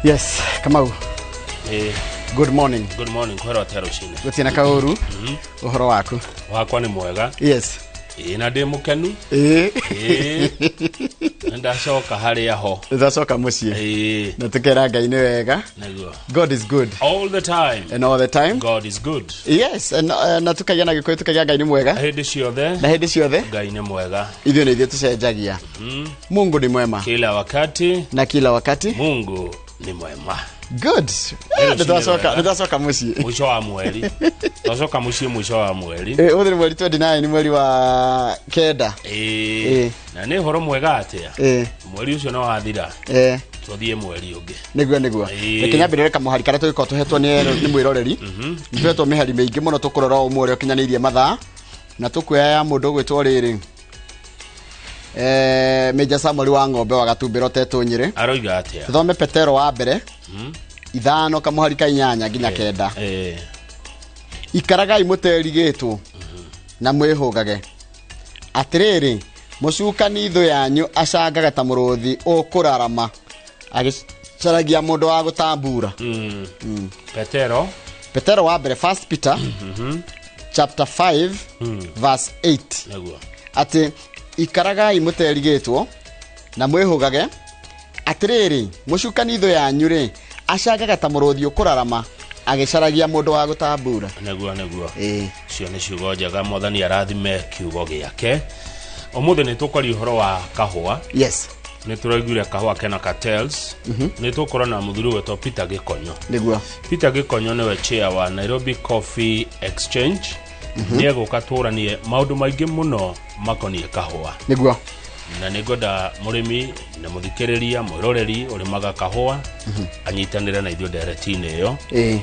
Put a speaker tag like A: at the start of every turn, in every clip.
A: Yes, Kamau. Good morning.
B: Good morning, kwĩrwo atĩa rũcinĩ?
A: Gũtirĩ na kaũru. Ũhoro waku?
B: Wakwa nĩ mwega.
A: Yes.
B: Ĩĩ, na ndĩ mũkenu.
A: Ĩĩ.
B: Ĩĩ, ndacoka harĩa ho.
A: Ndacoka mũciĩ.
B: Ĩĩ.
A: Na tũkera Ngai nĩ wega.
B: Nĩguo.
A: God is good.
B: All the time.
A: And all the time.
B: God is good.
A: Yes, and, na tukagia na Gĩkũyũ tukagia Ngai nĩ mwega.
B: Hĩndĩ ciothe.
A: Na hĩndĩ ciothe.
B: Ngai nĩ mwega.
A: Ithuĩ nĩ ithuĩ tũcenjagia. Mungu ni mwema.
B: Kila wakati.
A: Na kila wakati.
B: Mungu ni mwema.
A: Good.
B: Rĩu
A: Nĩtwacoka
B: wega.
A: nĩtwacoka mũciĩ.
B: Mũico wa mweri. Twacoka mũciĩ mũico wa mweri.
A: Ũmũthĩ nĩ mweri 29, nĩ mweri wa kenda.
B: Ĩĩ.
A: Ĩĩ.
B: Na nĩ ũhoro mwega atĩa?
A: Ĩĩ.
B: Mweri ũcio nĩ wathira.
A: Ĩĩ.
B: Tũthiĩ mweri ũngĩ.
A: Nĩguo.
B: Ĩĩ.
A: Reke nyambĩrĩre kamũhari karĩa tũgĩkorwo tũhetwo nĩ mwĩroreri. Nĩ tũhetwo mĩhari mĩingĩ mũno tũkũrora o ũmwe ũrĩa ũkinyanĩirie mathaa. Na tũkuoya ya mũndũ ũgwĩtwo rĩrĩ. Major Samuel wa ng'ombe wa Gatumbĩro Tetũ Nyĩrĩ.
B: Aroiga atĩa?
A: Tũthome Petero wa mbere 5 kamũhari ka 8 nginya 9. Ikaragai mũterigĩtwo na mwĩhũgage. Atĩrĩrĩ, mũcukani thũ yanyu acangaga ta mũrũthi ũkũrarama agĩcaragia mũndũ wa gũtambura.
B: Petero.
A: Petero wa mbere, First Peter chapter 5 verse 8.
B: Nĩguo.
A: Atĩ ikaragai mũterigĩtwo na mwĩhũgage. Atĩrĩrĩ, mũcukani thũ yanyu rĩ acangaga ta mũrũthi ũkũrarama agĩcaragia mũndũ wa gũtambura.
B: Nĩguo.
A: Ĩĩ.
B: Cio nĩ ciugo njega, Mwathani arathime kiugo gĩake. Ũmũthĩ nĩ tũkwaria ũhoro wa kahũa.
A: Yes.
B: Nĩ tũraiguire kahũa kena cartels. Nĩ tũkorwo na mũthuri wetwo Peter Gĩkonyo.
A: Nĩguo.
B: Peter Gĩkonyo nĩwe chair wa Nairobi Coffee Exchange. Nĩ egũka tũranie maũndũ maingĩ mũno makoniĩ kahũa.
A: Nĩguo.
B: Na nĩ ngwenda mũrĩmi na mũthikĩrĩria mwĩroreri ũrĩmaga kahũa anyitanĩre na ithuĩ ndereti-inĩ ĩyo.
A: Ĩĩ.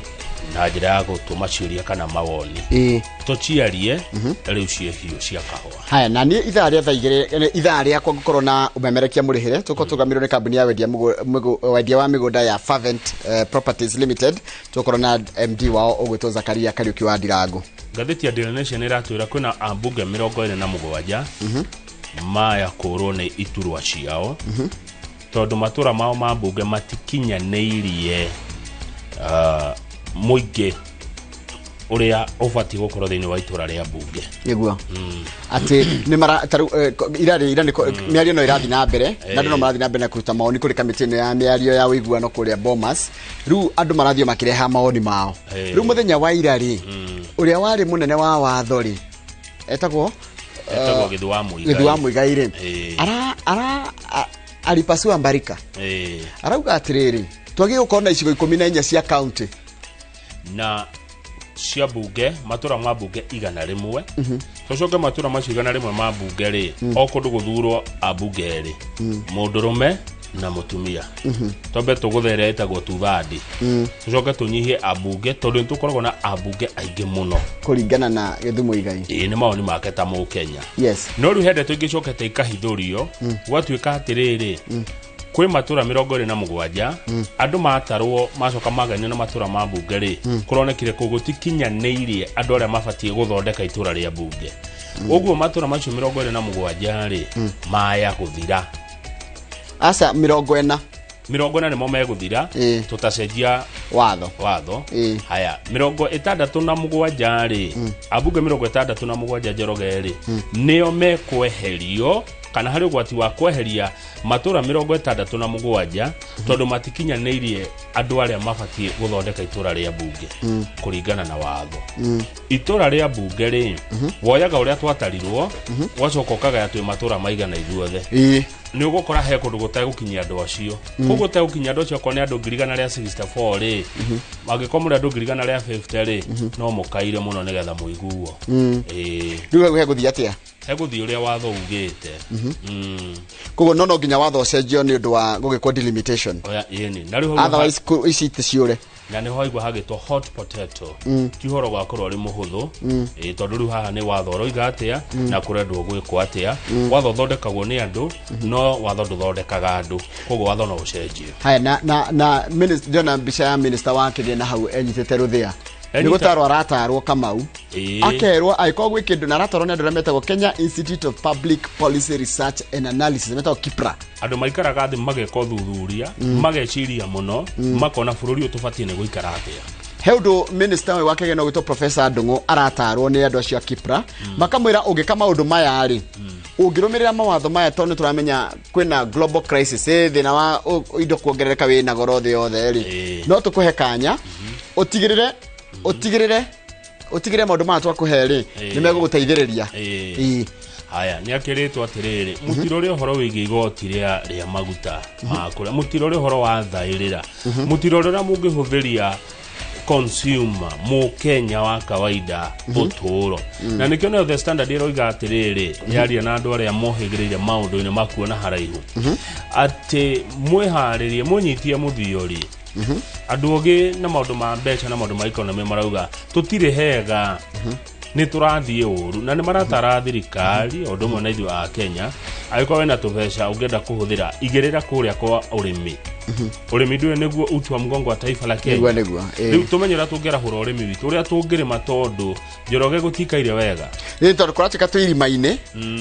B: Na njĩra ya gũtũma ciũria kana mawoni.
A: Ĩĩ.
B: Tũciarie rĩu ciĩ hiũ cia kahũa.
A: Haya, na niĩ ithaa rĩa thaa igĩrĩ, ithaa rĩakwa ngũkorwo na ũmemerekia mũrĩhĩre. Tũkorwo tũrũgamĩrĩirwo nĩ kambuni ya wendia wa mĩgũnda ya Fervent Properties Limited. Tũkorwo na MD wao ũgwĩtwo Zakaria Kariuki wa Ndirangu.
B: Ngathĩti ya Daily Nation ĩratwĩra kwĩna ambunge 27 maya kũrwo nĩ iturwa ciao tondũ matũra mao ma mbunge matikinyanĩirie mũingĩ ũrĩa ũbatiĩ gũkorwo thĩinĩ wa itũra rĩa mbunge.
A: Nĩguo. Atĩ nĩ mara tarĩu ira nĩ mĩario no ĩrathiĩ na mbere, na andũ no marathiĩ na mbere na kũruta mawoni kũrĩ kamĩtĩ ĩno ya mĩario ya ũiguano kũrĩa Bomas. Rĩu andũ marathiĩ makĩreha mawoni mao. Rĩu mũthenya wa ira rĩ, ũrĩa warĩ mũnene wa watho rĩ, etagwo
B: Etagwo Gĩthu wa Mũigai.
A: Gĩthu wa Mũigai rĩ, alipasua mbarika. Arauga atĩrĩrĩ, twagĩrĩirwo gũkorwo na icigo 14 cia county.
B: Na cia mbunge, matũra ma mbunge 100. Tũcoke matũra macio 100 ma mbunge rĩ, o kũndũ gũthurwo ambunge erĩ, mũndũrũme na mũtumia. Twambe tũgũthere ĩtagwo tuthandi. Tũcoke tũnyihie ambunge tondũ nĩ tũkoragwo na ambunge aingĩ mũno.
A: Kũringana na Gĩthu Mũigai.
B: Ĩĩ, nĩ mawoni make ta Mũkenya.
A: Yes.
B: No rĩu he ndeto ingĩ icokete ikahithũrio, gwatuĩka atĩrĩrĩ, kwĩ matũra 27 andũ matarwo macoka magainio na matũra ma mbunge rĩ, kũronekire kũu gũtikinyanĩirie andũ arĩa mabatiĩ gũthondeka itũra rĩa mbunge. Ũguo matũra macio 27 rĩ, maya gũthira.
A: Aca, 40.
B: 40 nĩmo megũthira, tũtacenjia
A: watho.
B: Watho. Haya, 67 rĩ, ambunge 67 Njoroge rĩ, nĩo mekweherio kana harĩ ũgwati wa kweheria matũra 67 tondũ matikinyanĩirie andũ arĩa mabatiĩ gũthondeka itũra rĩa mbunge kũringana na watho. Itũra rĩa mbunge rĩ, woyaga ũrĩa twatarirwo, ũgacoka ũkagaya twĩ matũra maigana ithuothe. Nĩ ũgũkora he kũndũ gũtegũkinyia andũ acio. Koguo gũtegũkinyia andũ acio, okorwo nĩ andũ 164 rĩ, mangĩkorwo mũrĩ andũ 150 rĩ, no mũkaire mũno nĩgetha mũiguo.
A: Rĩu hau hegũthiĩ atĩa?
B: Hegũthiĩ ũrĩa watho ugĩte.
A: Koguo no nginya watho ũcenjio nĩ ũndũ wa gũgĩkwo delimitation.
B: Oya, ĩni. Na rĩu hau
A: Otherwise ici iticiũre.
B: Na nĩho haigua hagĩtwo hot potato. Ti ũhoro wa korwo ũrĩ mũhũthũ. Tondũ rĩu haha nĩ watho ũroiga atĩa na kũrendwo gwĩkwo atĩa. Watho ũthondekagwo nĩ andũ, no watho ndũthondekaga andũ. Koguo watho no ũcenjio.
A: Haya, na ndĩrona mbica ya minister wa kĩgĩna hau enyitĩte rũthĩa. Nĩ gũtarwo aratarwo Kamau. Akerwo angĩkorwo gwĩ kĩndũ na aratarwo nĩ andũ arĩa metagwo Kenya Institute of Public Policy Research and Analysis, metagwo KIPRA.
B: Andũ maikaraga thĩ mageka ũthuthuria, mageciria mũno, makona bũrũri ũyũ tũbatiĩ nĩ gũikara atĩa.
A: He ũndũ minister ũyũ wa kĩgeno gwĩtwo Professor Ndung'u aratarwo nĩ andũ acio a KIPRA, makamwĩra ũngĩka maũndũ maya rĩ, ũngĩrũmĩrĩra mawatho maya, tondũ nĩ tũramenya kwĩna global crisis, thĩna wa indo kuongerereka wĩna goro thĩ yothe rĩ, no tũkũhe kanya ũtigĩrĩre ũtigĩrĩre ũtigĩrĩre maũndũ maya twakũhe rĩ nĩ megũgũteithĩrĩria.
B: Haya, nĩ akĩrĩtwo atĩrĩrĩ, mũtirore ũhoro wĩgiĩ igoti rĩa maguta ma kũrĩa, mũtirore ũhoro wa thaĩrĩra, mũtirore ũrĩa mũngĩhũthĩria consumer mũkenya wa kawaida ũtũũro. Na nĩkĩo nayo The Standard ĩroiga atĩrĩrĩ, yaria na andũ arĩa mohĩgĩrĩire maũndũ-inĩ ma kuona haraihu, atĩ mwĩharĩrie mũnyitie mũthiori. Andũ ogĩ na maũndũ ma mbeca na maũndũ ma economy marauga tũtirĩ hega, nĩ tũrathiĩ ũru, na nĩ maratara thirikari o ũndũ ũmwe na ithuĩ a Kenya, angĩkorwo wĩna tũbeca ũngĩenda kũhũthĩra, igĩrĩra kũrĩa kwa ũrĩmi. Ũrĩmi ndũĩ nĩguo uti wa mgongo wa taifa la Kenya.
A: Nĩguo nĩguo.
B: Rĩu tũmenye ũrĩa tũngĩarahũra ũrĩmi witũ, ũrĩa tũngĩrĩma, tondũ Njoroge gũtikaire wega.
A: Nĩ tondũ kũratuĩka twĩ irima-inĩ,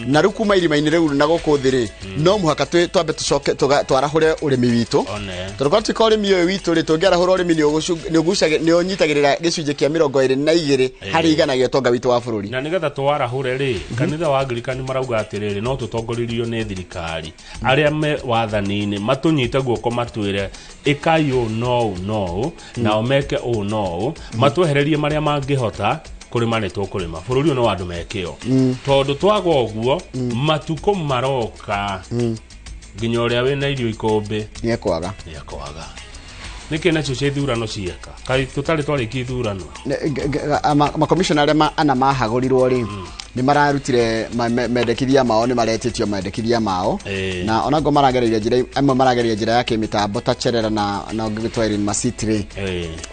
A: na rĩu kuma irima-inĩ rĩu na gũkũ thĩ rĩ, no mũhaka twambe tũcoke twarahũre ũrĩmi witũ.
B: One.
A: Tondũ kũratuĩka ũrĩmi ũyũ witũ rĩ, tũngĩarahũra ũrĩmi nĩ ũnyitagĩrĩra gĩcunjĩ kĩa 22 harĩ igana gĩa ũtonga witũ wa bũrũri.
B: Na nĩgetha twarahũre rĩ, kanitha wa Anglikani marauga atĩrĩrĩ, no tũtongoririo nĩ thirikari, arĩa me wathani-inĩ matũnyite guoko, matwĩre ĩkai ũũ no ũũ no ũũ, nao meke ũũ no ũũ, matwehererie marĩa mangĩhota. Kũrĩma nĩ tũkũrĩma, bũrũri ũyũ nĩ wa andũ mekĩo, tondũ twaga ũguo matukũ maroka nginya ũrĩa wĩna irio ikũmbĩ
A: nĩ ekwaga.
B: Nĩ ekwaga. Nĩkĩ nacio cia ithurano cieka kaĩ tũtarĩ twarĩkia ithurano?
A: Makomishona arĩa ana mahagũrirwo rĩ, nĩ mararutire mendekithia mao, nĩ maretĩtio mendekithia mao, na onango maragereire njĩra amwe, maragereire njĩra ya kĩmĩtambo ta Cherera na ũngĩ gwĩtwo Irene Masit rĩ,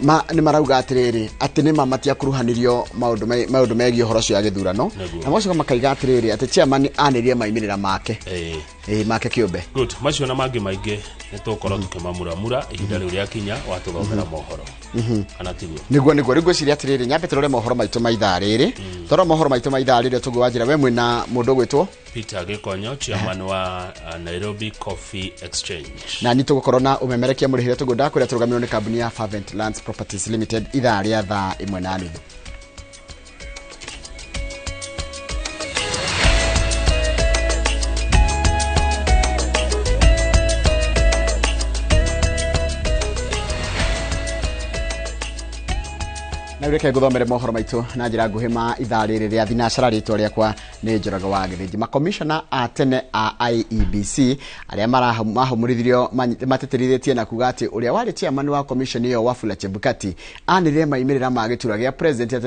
A: ma nĩ marauga atĩrĩrĩ atĩ nĩ ma matiakuruhanirio maũndũ megiĩ ũhoro ũcio wa gĩthurano, na magacoka makaiga atĩrĩrĩ atĩ chairman anĩrĩre maimĩrĩra make, make kĩũmbe.
B: Good, macio na mangĩ maingĩ nĩ tũgũkorwo tũkĩmamuramura ihinda rĩu rĩakinya watũthomera mohoro, kana tiguo?
A: Nĩguo nĩguo. Rĩu ngwĩciria atĩrĩrĩ, nyambe tũrore mohoro maitũ ma ithaa rĩrĩ. Tũrore mohoro maitũ ma ithaa rĩrĩ, tũguo wanjĩra we mwĩna mũndũ ũgwĩtwo
B: Peter Gĩkonyo, chairman wa Nairobi Coffee Exchange.
A: Na nĩ tũgũkorwo na ũmemerekia mũrĩhĩre tũguo ndakwĩra tũrũgamĩrĩrwo nĩ kambuni ya Fervent Lands Properties Limited ithaa rĩa 1:30. Na rĩu reke ngũthomere mohoro maitũ na njĩra nguhĩ ma ithaa rĩrĩ rĩa thinacara. Rĩtwa rĩakwa nĩ Njoroge wa Gĩthĩnji. Makomishona a tene a IEBC arĩa mahũmũrithirio matĩtĩrithĩtie na kuga atĩ ũrĩa warĩ chairman wa commission ĩyo Wafula Chebukati anĩrĩre maimĩrĩra ma gĩturwa gĩa president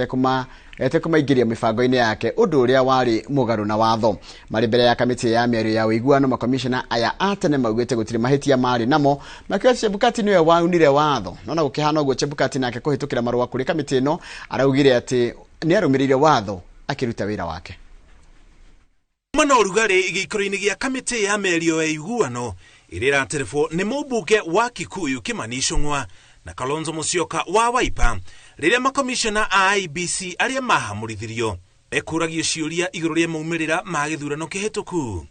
A: atekũmaingĩria mĩbango-inĩ yake, ũndũ ũrĩa warĩ mũgarũ na watho. Marĩ mbere ya kamĩtĩ ya mĩario ya ũiguano, makomishona aya a tene maugĩte gũtirĩ mahĩtia marĩ namo, makiuga Chebukati nĩwe waunire watho. No na gũkĩhana ũguo, Chebukati nake kũhĩtũkĩra marũa kũrĩ kamĩtĩ ĩno araugire atĩ nĩ arũmĩrĩire watho akĩruta wĩra wake.
C: Mana ũrugarĩ gĩikaro-inĩ gĩa kamĩtĩ ya mĩario ya iguano ĩrĩa ĩraterebwo nĩ mũmbunge wa Kikuyu Kimani Ichung'wa na Kalonzo Musyoka wa Wiper, rĩrĩa makomishona a IEBC arĩa mahamũrithirio mekũragio ciũria igũrũ rĩa maumĩrĩra ma gĩthurano kĩhĩtũku.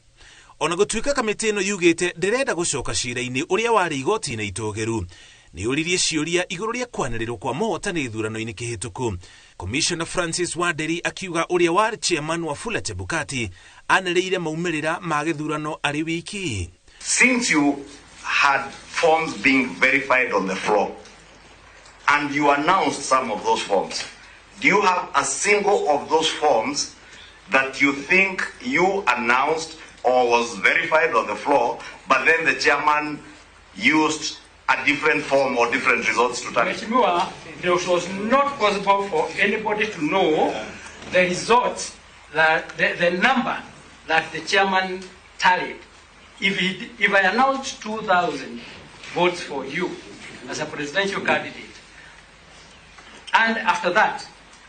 C: Ona gũtuĩka kamĩtĩ ĩno yugĩte ndĩrenda gũcoka cira-inĩ ũrĩa warĩ igoti-inĩ itũgĩru, nĩ yũririe ciũria igũrũ rĩa kwanĩrĩrwo kwa mũhotani gĩthurano-inĩ kĩhĩtũku. Commissioner Francis Wanderi akiuga ũrĩa warĩ chairman Wafula Chebukati anĩrĩire maumĩrĩra ma gĩthurano arĩ wiki.
D: Since you had forms being verified on the floor and you announced some of those forms, do you have a single of those forms that you think you announced or was verified on the floor, but then the chairman used a different form or different results to tally?
E: Mheshimiwa, it was not possible for anybody to know the results, that the number that the chairman tallied. If I announced 2,000 votes for you as a presidential candidate, and after that,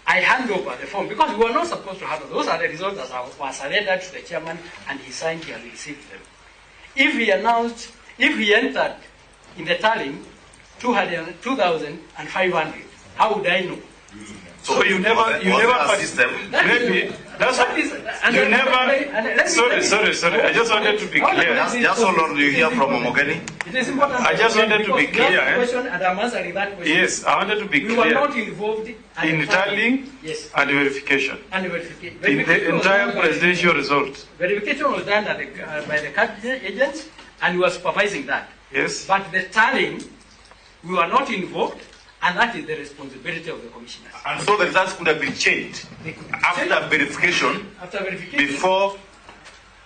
E: I hand over the form, because we were not supposed to hand over. Those are the results that were surrendered to the chairman, and he signed and received them. If he announced, if he entered in the tallying 2,500, how would I know?
F: So you never, you never
D: system.
F: Maybe that's what you never. Sorry. I just wanted to be clear.
D: Just hold on. You hear from Omogeni?
E: It is important.
F: I just wanted to be clear.
E: Question, and I'm answering that question.
F: Yes, I wanted to be clear.
E: We were not involved
F: in tallying,
E: yes,
F: and verification.
E: And verification.
F: In the entire presidential result.
E: Verification was done at by the cabinet agents, and we were supervising that.
F: Yes.
E: But the tallying, we were not involved. And that is the responsibility of the commissioners.
D: And so the results could have been changed after verification, before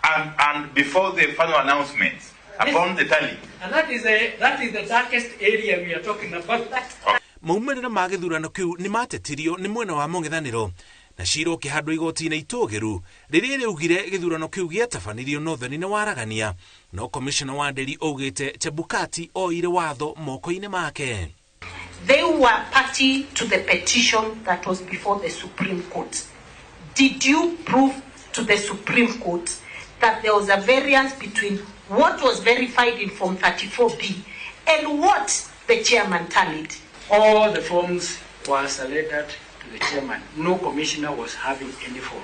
D: and before the final announcement, yes, upon the tally.
E: And that is the darkest area we are talking about.
C: Maumĩrĩra ma gĩthurano kĩu nĩ matetirio nĩ mwena wa mũng'ethanĩro na cira ũkĩhandwo igoti-inĩ itũgĩru rĩrĩa rĩaugire gĩthurano kĩu gĩatabanirio na ũtheri na waragania, no komishona wa Nderi augĩte Chebukati oire watho moko-inĩ make.
G: They were party to the petition that was before the Supreme Court. Did you prove to the Supreme Court that there was a variance between what was verified in Form 34B and what the chairman tallied?
E: All the forms were surrendered to the chairman. No commissioner was having any form.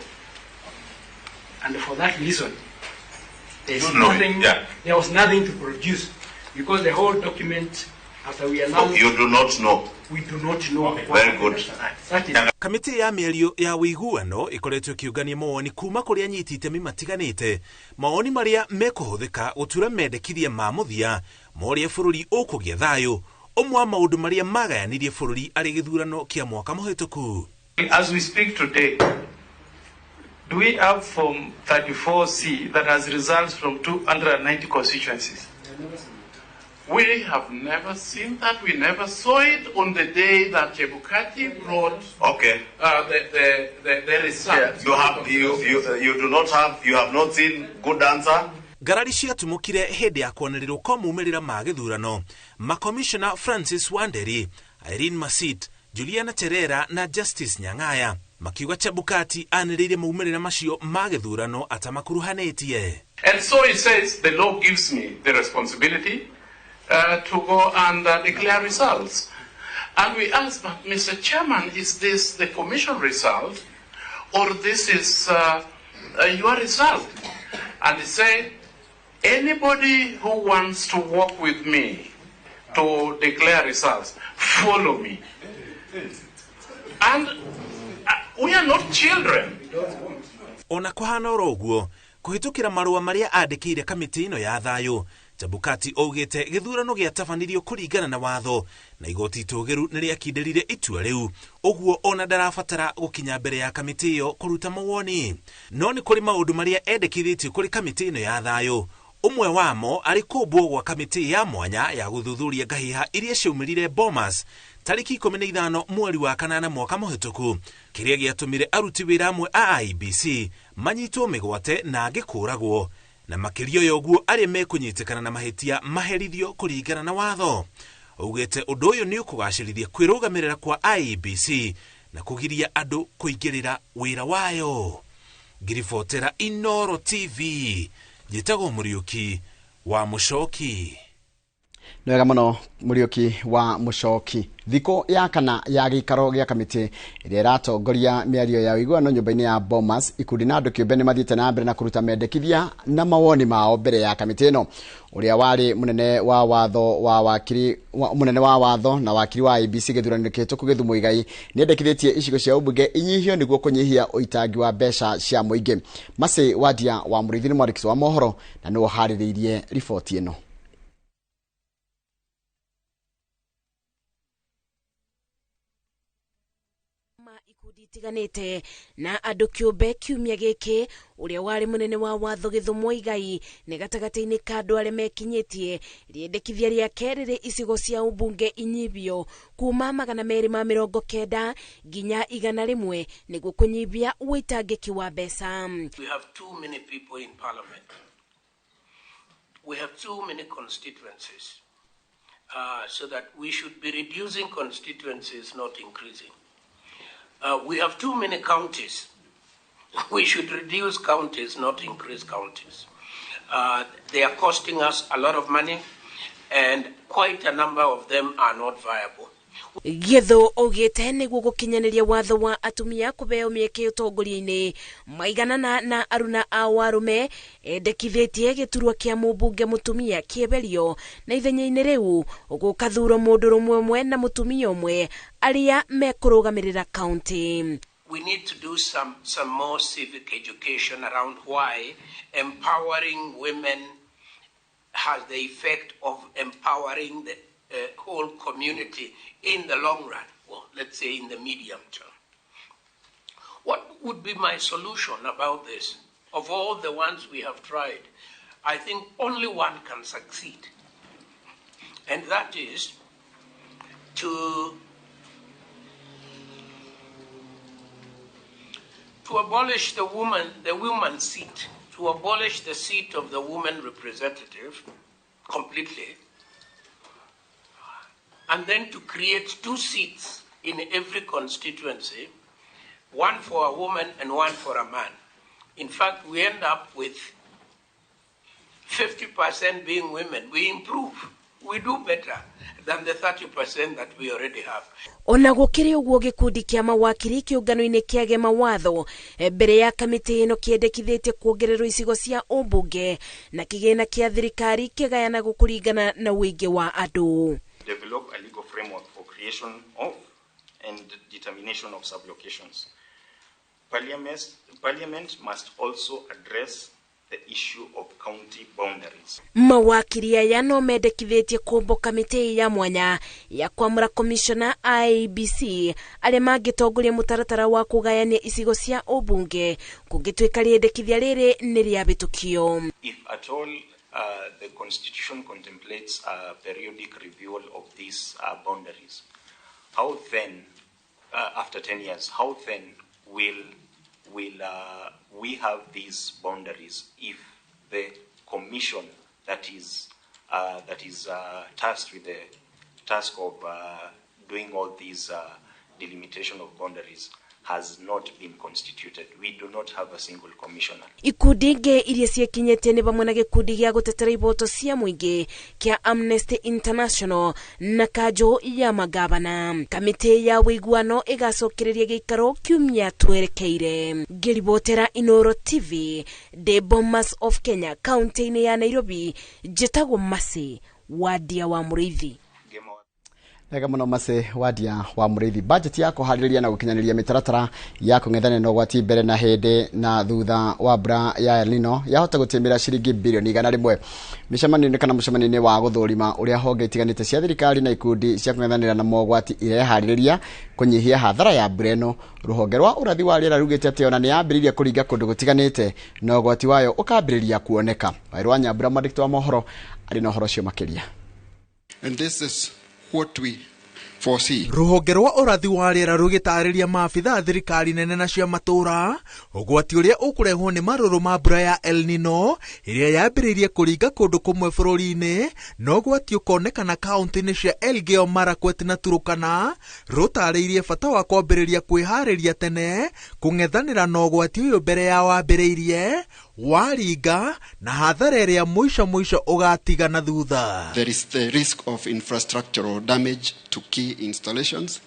E: And for that reason, there was nothing to produce, because the whole document, after we announced,
D: you do not know.
E: We do not know.
D: Okay. Very good.
C: Kamĩtĩ ya mĩario ya ũiguano ĩkoretwo ĩkĩũngania mawoni kuma kũrĩ anyiti itemi matiganĩte, mawoni marĩa mekũhũthĩka gũtura mendekithia ma mũthia ma ũrĩa bũrũri ũkũgĩa thayũ, ũmwe wa maũndũ marĩa magayanirie bũrũri arĩ gĩthurano kĩa mwaka mũhĩtũku.
F: As we speak today, do we have Form 34C that has results from 290 constituencies?
H: We have never seen that. We never saw it on the day that Chebukati brought the results.
D: Yeah. You do not have, you have not seen good answer.
C: Ngarari ciatumũkire hĩndĩ ya kwanĩrĩrwo kwa maumĩrĩra ma gĩthurano. Makomishona Francis Wanderi, Irene Masit, Juliana Cherera na Justice Nyang'aya makiuga Chebukati anĩrĩire maumĩrĩra macio ma gĩthurano atamakuruhanĩtie.
H: And so he says the law gives me the responsibility to go and declare results. And we asked, but Mr. Chairman, is this the commission result or this is your result? And he said, anybody who wants to work with me to declare results, follow me. And we are not children.
C: Ona kuhana oro ũguo, kũhĩtũkĩra marũa marĩa andĩkĩire kamĩtĩ ĩno ya thayũ, Chebukati augĩte gĩthurano gĩatabanirio kũringana na watho na igoti itũgĩru nĩ rĩakindĩrire itua rĩu, ũguo ona ndarabatara gũkinya mbere ya kamĩtĩ ĩyo kũruta mawoni. No nĩ kũrĩ maũndũ marĩa endekithĩtio kũrĩ kamĩtĩ ĩno ya thayũ, ũmwe wamo arĩ kũmbwo gwa kamĩtĩ ya mwanya ya gũthuthuria ngahĩha iria ciaumĩrire Bomas tarĩki 15 mweri wa kanana mwaka mũhĩtũku, kĩrĩa gĩatũmire aruti wĩra amwe a IEBC manyitwo mĩgwate na angĩ kũũragwo, na makĩria ya ũguo arĩa mekũnyitĩkana na mahĩtia maherithio kũringana na watho. Augĩte ũndũ ũyũ nĩ ũkũgacĩrithia kwĩrũgamĩrĩra kwa IEBC na kũgiria andũ kũingĩrĩra wĩra wayo. Ngiribotera Inoro TV, njĩtagwo Mũriũki wa Mũcoki.
A: Nĩ wega mũno Mũriũki wa Mũcoki. Thikũ ya kana ya gĩikaro gĩa kamĩtĩ ĩrĩa ĩratongoria mĩario ya ũiguano nyũmba-inĩ ya Bomas, ikundi na andũ kĩũmbe nĩ mathiĩte na mbere na kũruta mendekithia na mawoni mao mbere ya kamĩtĩ ĩno. Ũrĩa warĩ mũnene wa watho wa wakiri mũnene wa watho na wakiri wa IEBC gĩthurano kĩhĩtũku Gĩthumo Muigai nĩendekithĩtie icigo cia ũmbunge inyihio nĩguo kũnyihia ũitangi wa mbeca cia mũingĩ. Mercy Wadia wa Mũrĩithi nĩ mwandĩki wa mohoro na nĩwe ũharĩrĩirie riboti ĩno.
I: Itiganĩte na andũ kĩũmbe kiumia gĩkĩ, ũrĩa warĩ mũnene wa watho Gĩthumo Muigai nĩ gatagatĩ-inĩ ka andũ arĩa mekinyĩtie rĩendekithia rĩake rĩrĩ icigo cia ũmbunge inyibio kuma 290 nginya 100 nĩguo kũnyibia ũitangĩki wa mbeca.
J: We have too many people in parliament. We have too many constituencies. So that we should be reducing constituencies, not increasing. We have too many counties. We should reduce counties, not increase counties. They are costing us a lot of money, and quite a number of them are not viable.
I: Githu augite niguo gukinyaniria watho wa atumia kubeo mieke utongoria-ini maiganana na aruna a warume endekithitie giturwa kia mubunge mutumia kieberio na ithenya-ini riu gukathurwo mundu rumwe na mutumia umwe aria mekurugamirira county.
J: We need to do some more civic education around why empowering women has the effect of empowering the whole community in the long run, well, let's say in the medium term. What would be my solution about this? Of all the ones we have tried, I think only one can succeed, and that is to abolish the woman seat, to abolish the seat of the woman representative completely, and then to create 2 seats in every constituency, one for a woman and one for a man. In fact, we end up with 50% being women. We improve. We do better than the 30% that we already have.
I: Ona gukiri uguo gikundi kia mawakiri kiungano-ini kia gema watho mbere ya kamiti ino kiendekithitie kuongererwo icigo cia umbunge na kigina kia thirikari kigayana gukuringana na wingi wa andu.
K: Develop a legal framework for creation of and determination of sublocations. Parliament must also address the issue of county boundaries.
I: Mawakiri aya no mendekithitie kumbo kamiti ya mwanya ya kwamura commissioner IEBC aria mangitongoria mutaratara wa kugayania icigo cia ubunge kungituika riendekithia riri ni riabitukio.
K: If at all the Constitution contemplates a periodic review of these boundaries, how then, after 10 years, how then will we have these boundaries if the commission that is tasked with the task of doing all these delimitation of boundaries has not been constituted? We do not have a single commissioner.
I: Ikundi ingĩ iria ciĩkinyĩtie nĩ vamwe na gĩkundi gĩa gũtetera iboto cia mũingĩ kĩa Amnesty International na kanjũ ya magavana. Kamĩtĩ ya ũiguano ĩgacokereria gĩikaro kiumia twerekeire. Ngĩribotera Inoro TV ndĩ Bomas of Kenya, kaunti-inĩ ya Nairobi, njĩtagwo Mercy Wadia wa Mũrĩithi.
A: Wega muno Mercy Wadia wa Mũrĩithi. Budget ya kũharĩrĩria na gũkinyanĩria mĩtaratara ya kũng'ethanĩra na ũgwati mbere na hĩndĩ na thutha wa mbura ya El Nino yahota gũtĩmĩra ciringi bilioni 100. Mĩcemanio-inĩ kana mũcemanio-inĩ wa gũthũrima ũrĩa honge itiganĩte cia thirikari na ikundi cia kũng'ethanĩra na mogwati ireharĩrĩria kũnyihia hathara ya mbura ĩno, rũhonge rwa ũrathi wa rĩera rugĩte atĩ ona nĩ yambĩrĩirie kũringa kũndũ gũtiganĩte na ũgwati wayo ũkambĩrĩria kuoneka. Wairũ wa Nyambura, mwandĩki wa mohoro, arĩ na ũhoro ũcio makĩria.
L: And this is what we foresee.
C: Ruhonge rwa ũrathi wa rĩera rũgĩtarĩria maabitha thirikari nene na cia matũra ũgwati ũrĩa ũkũrehwo nĩ marũrũ ma mbura ya El Nino ĩrĩa yambĩrĩirie kũringa kũndũ kũmwe bũrũri-inĩ na ũgwati ũkonekana kaunti-inĩ cia Elgeyo Marakwet na Turkana. Rũtarĩirie bata wa kwambĩrĩria kwĩharĩria tene kũng'ethanĩra na ũgwati ũyũ mbere ya wambĩrĩirie waringa na hathara ĩrĩa mũico mũico ũgatiga na thutha.
L: There is the risk of infrastructural damage to key installations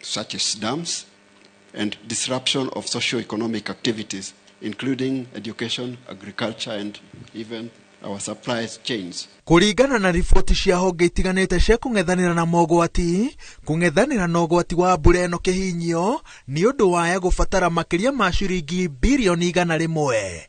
L: such as dams and disruption of socio-economic activities including education, agriculture and even our supply chains.
C: Kũringana na riboti cia honge itiganĩte cia kũng'ethanĩra na mogwati, kũng'ethanĩra na ũgwati wa mbura ĩno kĩhinyio nĩ ũndũ waya gũbatara makĩria ma ciringi birioni 100.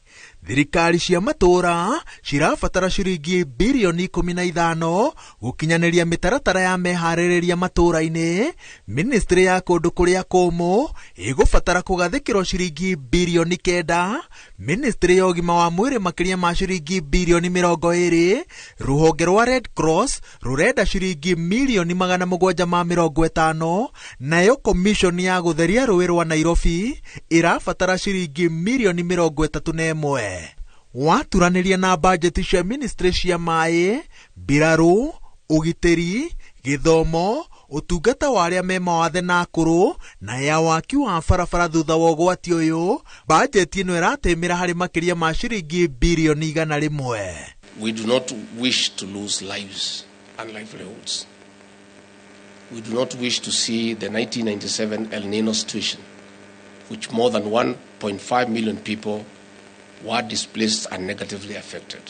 C: Thirikari cia matũra cirabatara ciringi birioni 15 gũkinyanĩria mĩtaratara ya meharĩrĩria matũra-inĩ. Ministry ya kũndũ kũrĩa kũmũ ĩgũbatara kũgathĩkĩrwo ciringi birioni 9, Ministry ya ũgima wa mwĩrĩ makĩria ma ciringi birioni 20, rũhonge rwa Red Cross rũrenda ciringi milioni 750, nayo commission ya gũtheria rũĩ rwa Nairobi ĩrabatara ciringi milioni 31. Waturanĩria na bajeti cia ministry cia maĩ, mbirarũ, ũgitĩri, gĩthomo, ũtungata wa arĩa me mawathe na akũrũ na ya waki wa barabara thutha wa ũgwati ũyũ, bajeti ĩno ĩratĩmĩra harĩ makĩria ma ciringi birioni 100.
J: We do not wish to lose lives and livelihoods. We do not wish to see the 1997 El Nino situation, which more than 1.5 million people were displaced and negatively affected.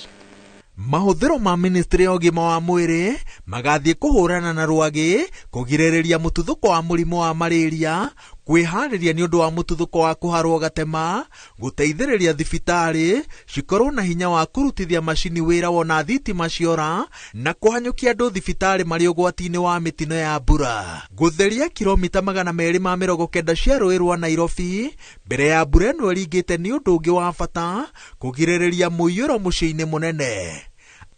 C: Mahũthĩro ma ministry ya ũgima wa mwĩrĩ magathiĩ kũhũrana na rwagĩ, kũgirĩrĩria mũtuthũko wa mũrimũ wa malaria, kwĩharĩria nĩ ũndũ wa mũtuthũko wa kũharwo gatema, gũteithĩrĩria thibitarĩ cikorwo na hinya wa kũrutithia macini wĩra wona thitima ciora, na kũhanyũkia andũ thibitarĩ marĩ ũgwati-inĩ wa mĩtino ya mbura. Gũtheria kilomita 290 cia rũĩ rwa Nairobi mbere ya mbura ĩno ĩringĩte nĩ ũndũ ũngĩ wa bata kũgirĩrĩria mũiyũro mũciĩ-inĩ mũnene.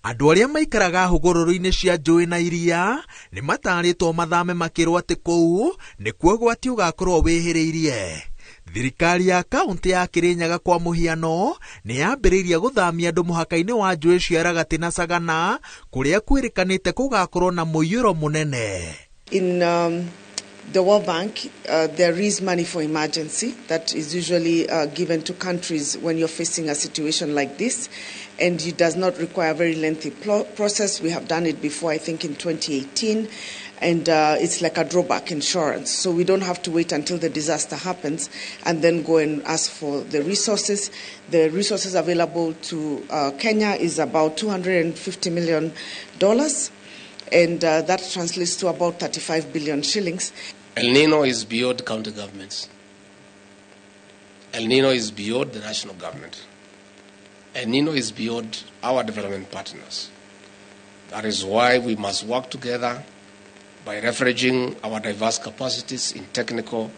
C: Andũ arĩa maikaraga hũgũrũrũ-inĩ cia njũĩ na iria nĩ matarĩtwo mathame makĩrwo atĩ kũu nĩkuo ũgwati ũgakorwo wĩhĩrĩirie. Thirikari ya kaũntĩ ya Kirinyaga kwa mũhiano nĩ yambĩrĩirie gũthamia andũ mũhaka-inĩ wa njũĩ cia Ragati na Sagana kũrĩa kwĩrĩkanĩte gũgakorwo na mũiyũro mũnene.
M: In the World Bank, there is money for emergency that is usually given to countries when you're facing a situation like this, and it does not require a very lengthy process. We have done it before, I think in 2018, and it's like a drawback insurance. So we don't have to wait until the disaster happens and then go and ask for the resources. The resources available to Kenya is about $250 million. And that translates to about 35 billion shillings.
J: El Nino is beyond county governments. El Nino is beyond the national government. El Nino is beyond our development partners. That is why we must work together by leveraging our diverse capacities in technical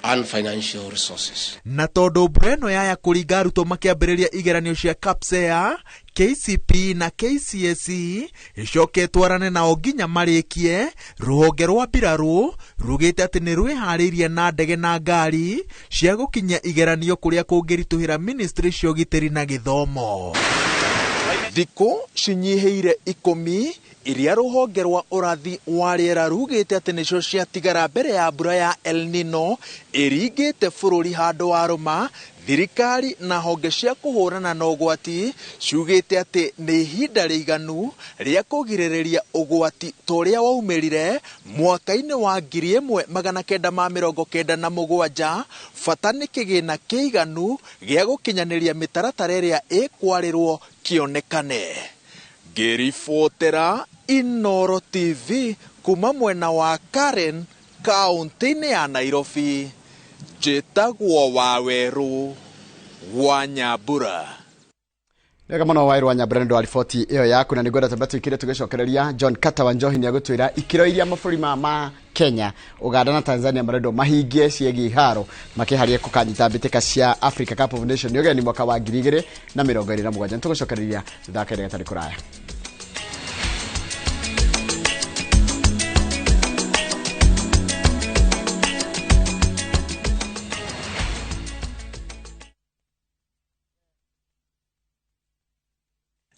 J: and financial resources.
C: Na tondũ mbura ĩno yaya kũringa arutwo makĩambĩrĩria igeranio cia KPSEA, KCPE na KCSE icoke twarane nao nginya marĩkie, rũhonge rwa mbirarũ rugĩte atĩ nĩ rwĩharĩirie na ndege na ngari cia gũkinyia igeranio kũrĩa kũngĩritũhĩra ministry cia ũgitĩri na gĩthomo. Thikũ cinyihĩire 10 iria rũhonge rwa ũrathi wa rĩera rugĩte atĩ nĩcio ciatigara mbere ya mbura ya El Nino ĩringĩte bũrũri handũ warũma, thirikari na honge cia kũhũrana na ũgwati ciugĩte atĩ nĩ ihinda rĩiganu rĩa kũgirĩrĩria ũgwati ta ũrĩa waumĩrire mwaka-inĩ wa 1997. Bata nĩ kĩgĩna kĩiganu gĩa gũkinyanĩria mĩtaratara ĩrĩa ĩkwarĩrwo kĩonekane. Ngĩribotera Inooro TV kuma mwena wa Karen, kaũntĩ-inĩ ya Nairobi, njĩtagwo Wawerũ wa Nyambura.
A: Wega mũno Wawerũ wa Nyambura nĩ ũndũ wa riboti ĩyo yaku, na nĩngwenda twambe tũikire tũgĩcokereria. John Carter wa Njohi nĩ agũtwĩra ikĩro iria mabũrũri ma Kenya, Uganda na Tanzania marendwo mahingie ciĩgiĩ iharo makĩharia kũkanyita mbĩtĩka cia Africa Cup of Nations nĩ ũgeni mwaka wa 2027. Nĩtũgũcokereria thutha wa kahinda gatarĩ kũraya.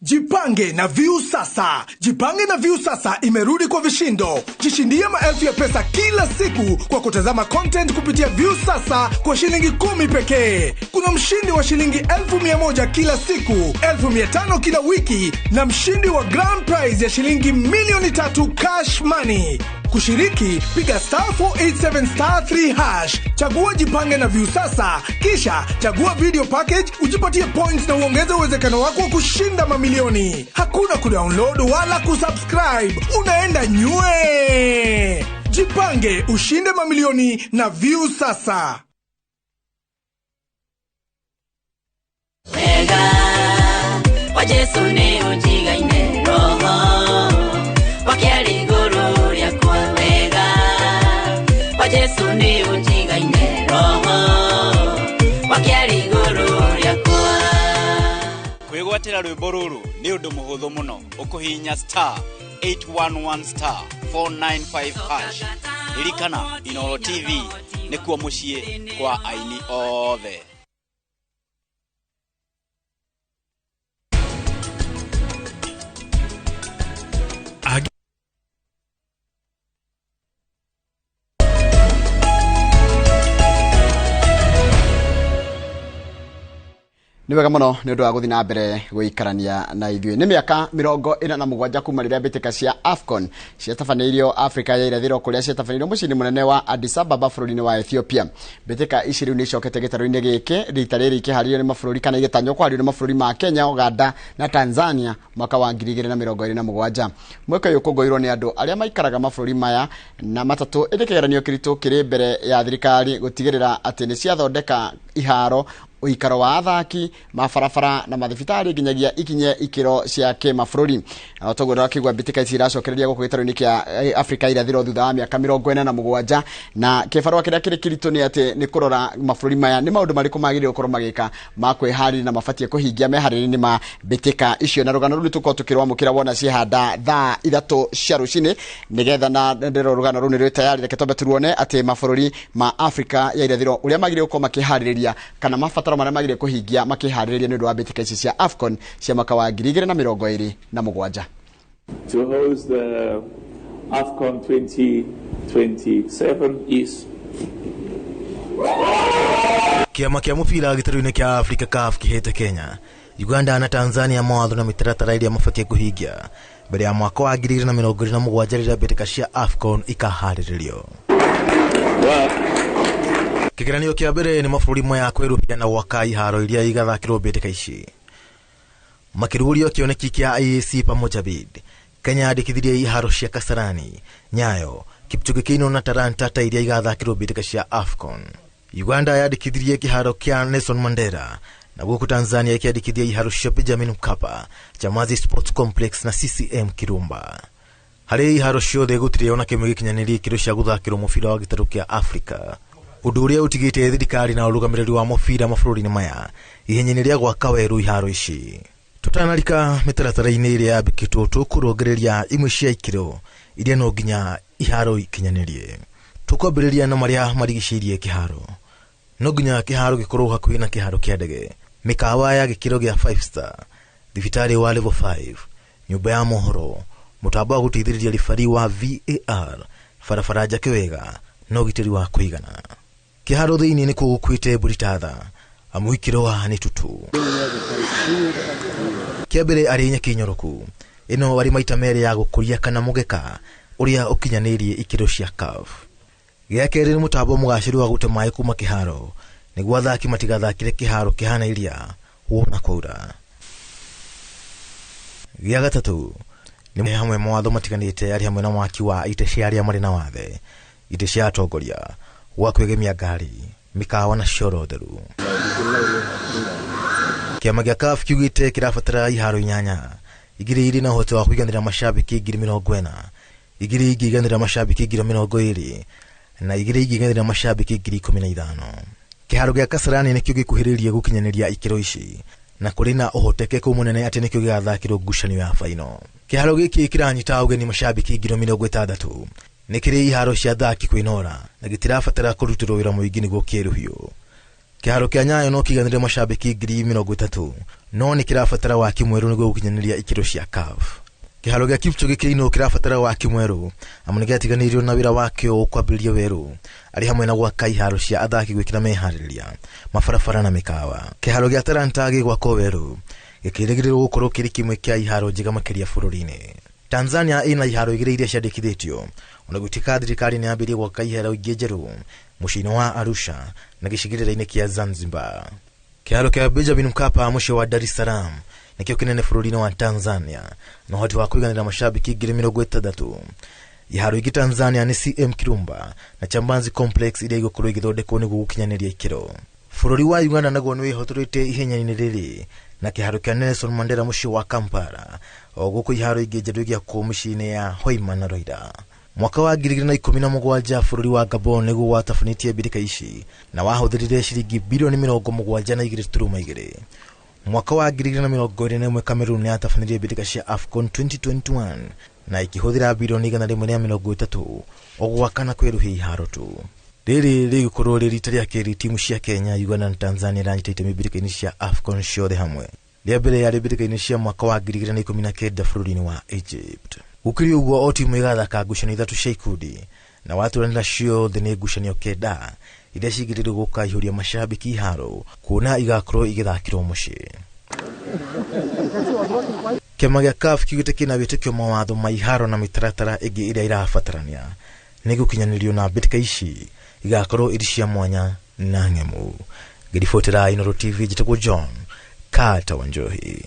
N: Jipange na View Sasa. Jipange na View Sasa imerudi kwa vishindo. Jishindie maelfu ya pesa kila siku kwa kutazama content kupitia View Sasa kwa shilingi 10 pekee. Kuna mshindi wa shilingi 1,100 kila siku, 1,500 kila wiki na mshindi wa grand prize ya shilingi 3,000,000 cash money. Kushiriki, piga *487*3#, chagua Jipange na View Sasa, kisha chagua video package, ujipatie points na uongeze uwezekano wako wa kushinda mamilioni. Hakuna kudownload wala kusubscribe, unaenda nywe. Jipange, ushinde mamilioni na View Sasa.
O: Wega, wa Jesu ni unjigaine roho, wakiari iguru riakwa wega, wa Jesu ni unjigaine roho, wakiari iguru riakwa.
P: Kwĩgwatĩra rwĩmbo rũrũ nĩ ũndũ mũhũthũ mũno, ũkũhihinya *811*495#. Ririkana Inooro TV nĩkuo mũciĩ kwa aini othe.
A: Nĩ wega mũno nĩ ũndũ wa gũthiĩ na mbere gũikarania na ithuĩ. Nĩ mĩaka 47 kuma rĩrĩa mbĩtĩka cia AFCON ciatabanĩirio Afrika ya irathĩro kũrĩa ciatabanĩirio mũciĩ-inĩ mũnene wa Addis Ababa bũrũri-inĩ wa Ethiopia. Mbĩtĩka ici rĩu nĩ icokete gĩtarũ-inĩ gĩkĩ rita rĩrĩ ikĩharĩrio nĩ mabũrũri kana igĩtanywo kũharĩrio nĩ mabũrũri ma Kenya, Uganda na Tanzania mwaka wa 2027. Mweke ũyũ ũkũngũĩirwo nĩ andũ arĩa maikaraga mabũrũri maya na matatũ, ĩndĩ kĩgeranio kĩritũ kĩrĩ mbere ya thirikari gũtigĩrĩra atĩ nĩ ciathondeka iharo, ũikaro wa athaki, mabarabara na mathibitarĩ nginyagia ikinye ikĩro cia kĩmabũrũri. Na toguo ndakigua mbĩtĩka ici iracokereria gũkũ gĩtarũ-inĩ kĩa Afrika irathĩro thutha wa mĩaka 47, na kĩbarũa kĩrĩa kĩrĩ kĩritũ nĩ atĩ nĩ kũrora mabũrũri maya nĩ maũndũ marĩkũ magĩrĩirwo gũkorwo magĩka ma kwĩharĩria na mabatiĩ kũhingia meharĩria-inĩ ma mbĩtĩka icio. Na rũgano rũu nĩ tũkorwo tũkĩrwamũkĩra wona ciehanda thaa 3 cia rũcinĩ, nĩgetha na ndĩro rũgano rũu nĩ rwĩ tayari. Reke twambe turuone atĩ mabũrũri ma Afrika ya irathĩro ũrĩa magĩrĩirwo gũkorwo makĩharĩrĩria kana mabataro marĩa magĩrĩire kũhingia makĩharĩrĩria nĩ ũndũ wa mbĩtĩka ici cia AFCON cia mwaka wa 2027.
Q: To host the AFCON 2027 is
R: Kĩama kĩa mũbira gĩtarũ-inĩ kĩa Africa CAF kĩhĩte Kenya, Uganda na Tanzania mawatho na mĩtaratara ĩrĩa mabatiĩ kũhingia mbere ya mwaka wa 2027 rĩrĩa mbĩtĩka cia AFCON ikaharĩrĩrio. Kĩgeranio kĩa mbere nĩ mabũrũri maya kwĩrũhia na gwaka iharo iria igathakĩrwo mbĩtĩka ici. Makĩrugũrio kĩoneki kĩa IAC Pamoja Bid, Kenya yandĩkithirie iharo cia Kasarani, Nyayo, Kipchoge Keino na Talanta ta iria igathakĩrwo mbĩtĩka cia AFCON. Uganda yandĩkithirie kĩharo kĩa Nelson Mandela na gũkũ Tanzania ĩkĩandĩkithia iharo cia Benjamin Mkapa, Chamazi Sports Complex na CCM Kirumba. Harĩ iharo ciothe gũtirĩ ona kĩmwe gĩkinyanĩrie ikĩro cia gũthakĩrwo mũbira wa gĩtarũ kĩa Afrika, ũndũ ũrĩa ũtigĩte thirikari na ũrũgamĩrĩri wa mũbira mabũrũri-inĩ maya ihenya-inĩ rĩa gwaka werũ iharo ici. Tũtanarika mĩtaratara-inĩ ĩrĩa yambĩkĩtwo, tũkũrongereria imwe cia ikĩro iria no nginya iharo ikinyanĩrie. Tũkwambĩrĩria na marĩa marigicĩirie kĩharo. No nginya kĩharo gĩkorwo hakuhĩ na kĩharo kĩa ndege, mĩkawa ya gĩkĩro gĩa 5 star, thibitarĩ wa level 5, nyũmba ya mohoro, mũtambo wa gũteithĩrĩria ribari wa VAR, barabara njake wega na ũgitĩri wa kũigana. Kĩharo thĩinĩ nĩkuo gũkuĩte mbũri ta tha, amu ikĩro nĩ tutu. Kĩa mbere arĩ nyeki nyoroku, ĩno arĩ maita merĩ ya gũkũria kana mũgeka ũrĩa ũkinyanĩirie ikĩro cia CAF. Gĩa kerĩ nĩ mũtambo mũgacĩru wa gũte maĩ kuma kĩharo nĩguo athaki matigathakĩre kĩharo kĩhana iria wona kwaura. Gĩa gatatũ nĩ hamwe mawatho matiganĩte arĩ hamwe na mwaki wa itĩ cia arĩa marĩ na wathe, itĩ cia atongoria, gwa kwĩgemia ngari, mĩkawa na cioro theru. Kĩama gĩa CAF kiugĩte kĩrabatara iharo 8, 2 irĩ na ũhoti wa kũiganĩra mashabiki 40,000, 2 ingĩiganĩra mashabiki 20,000 na 2 ingĩiganĩra mashabiki 15,000. Kĩharo gĩa Kasarani nĩkĩo gĩkuhĩrĩirie gũkinyanĩria ikĩro ici, na kũrĩ na ũhotekeku mũnene atĩ nĩkĩo gĩgathakĩrwo ngucanio ya baino. Kĩharo gĩkĩ kĩranyita ũgeni mashabiki 60,000, nĩ kĩrĩ iharo cia athaki kwĩnora na gĩtirabatara kũrutĩrwo wĩra mũingĩ nĩguo kĩerũhio. Kĩharo kĩa Nyayo no kĩiganĩre mashabiki 30,000, no nĩ kĩrabatara waki mwerũ nĩguo gũkinyanĩria ikĩro cia CAF. Kĩharo gĩa Kipchoge Keino kĩrabatara waki mwerũ amu nĩgĩatiganĩirio na wĩra wakĩo ũkwambĩrĩria werũ, arĩ hamwe na gwaka iharo cia athaki gwĩkĩra meharĩrĩria, mabarabara na mĩkawa. Kĩharo gĩa Talanta gĩgwakwo werũ gĩkĩrĩgĩrĩrwo gũkorwo kĩrĩ kĩmwe kĩa iharo njega makĩria bũrũri-inĩ. Tanzania ĩna iharo 2 iria ciandĩkithĩtio, ona gũtuĩka thirikari nĩyambĩrĩirie gwaka iharo ingĩ njerũ mũciĩ-inĩ wa Arusha na gĩcigĩrĩra-inĩ kĩa Zanzibar. Kĩharo kĩa Benjamin Mkapa mũciĩ wa Dar es Salaam nĩkĩo kĩnene bũrũri-inĩ wa Tanzania na ũhoti wa kũiganĩra mashabiki 60,000. Iharo ingĩ Tanzania nĩ CM Kirumba na Chambanzi Complex iria igũkorwo igĩthondekwo nĩguo gũkinyanĩria ikĩro. Bũrũri wa Uganda naguo nĩwĩhotorete ihenya-inĩ rĩrĩ na kĩharo kĩa Nelson Mandela mũciĩ wa Kampala, o gũkũ iharo ingĩ njerũ igĩakwo mĩciĩ-inĩ ya Hoima na Roira. Mwaka wa 2017 bũrũri wa Gabon nĩguo watabanĩtie mbĩtĩka ici na wahũthĩrire ciringi bilioni 72.2. Mwaka wa 2021 Cameroon nĩyatabanĩrie mbĩtĩka cia AFCON 2021 na ĩkĩhũthĩra bilioni 130 o gwaka na kwĩruhia iharo tu. Rĩrĩ rĩgũkorwo rĩ rita rĩa kerĩ timu cia Kenya, Uganda na Tanzania iranyita itemi mbĩtĩka-inĩ cia AFCON ciothe hamwe. Rĩa mbere yarĩ mbĩtĩka-inĩ cia mwaka wa 2019 bũrũri-inĩ wa Egypt. Gũkĩrĩ ũguo o timu ĩgathaka ngucanio 3 cia ikundi na watũranĩra ciothe nĩ ngucanio 9 iria cigĩrĩirwo gũkaihũria macambĩki iharo kuona igakorwo igĩthakĩrwo mũciĩ. Kĩama gĩa CAF kiugĩte kĩna wĩtĩkio mawatho ma iharo na mĩtaratara ĩngĩ ĩrĩa ĩrabatarania nĩ gũkinyanĩrio na mbĩtĩka ici igakorwo irĩ cia mwanya na ng'emu. Ngĩribotera Inooro TV njĩtagwo John Carter Wanjohi.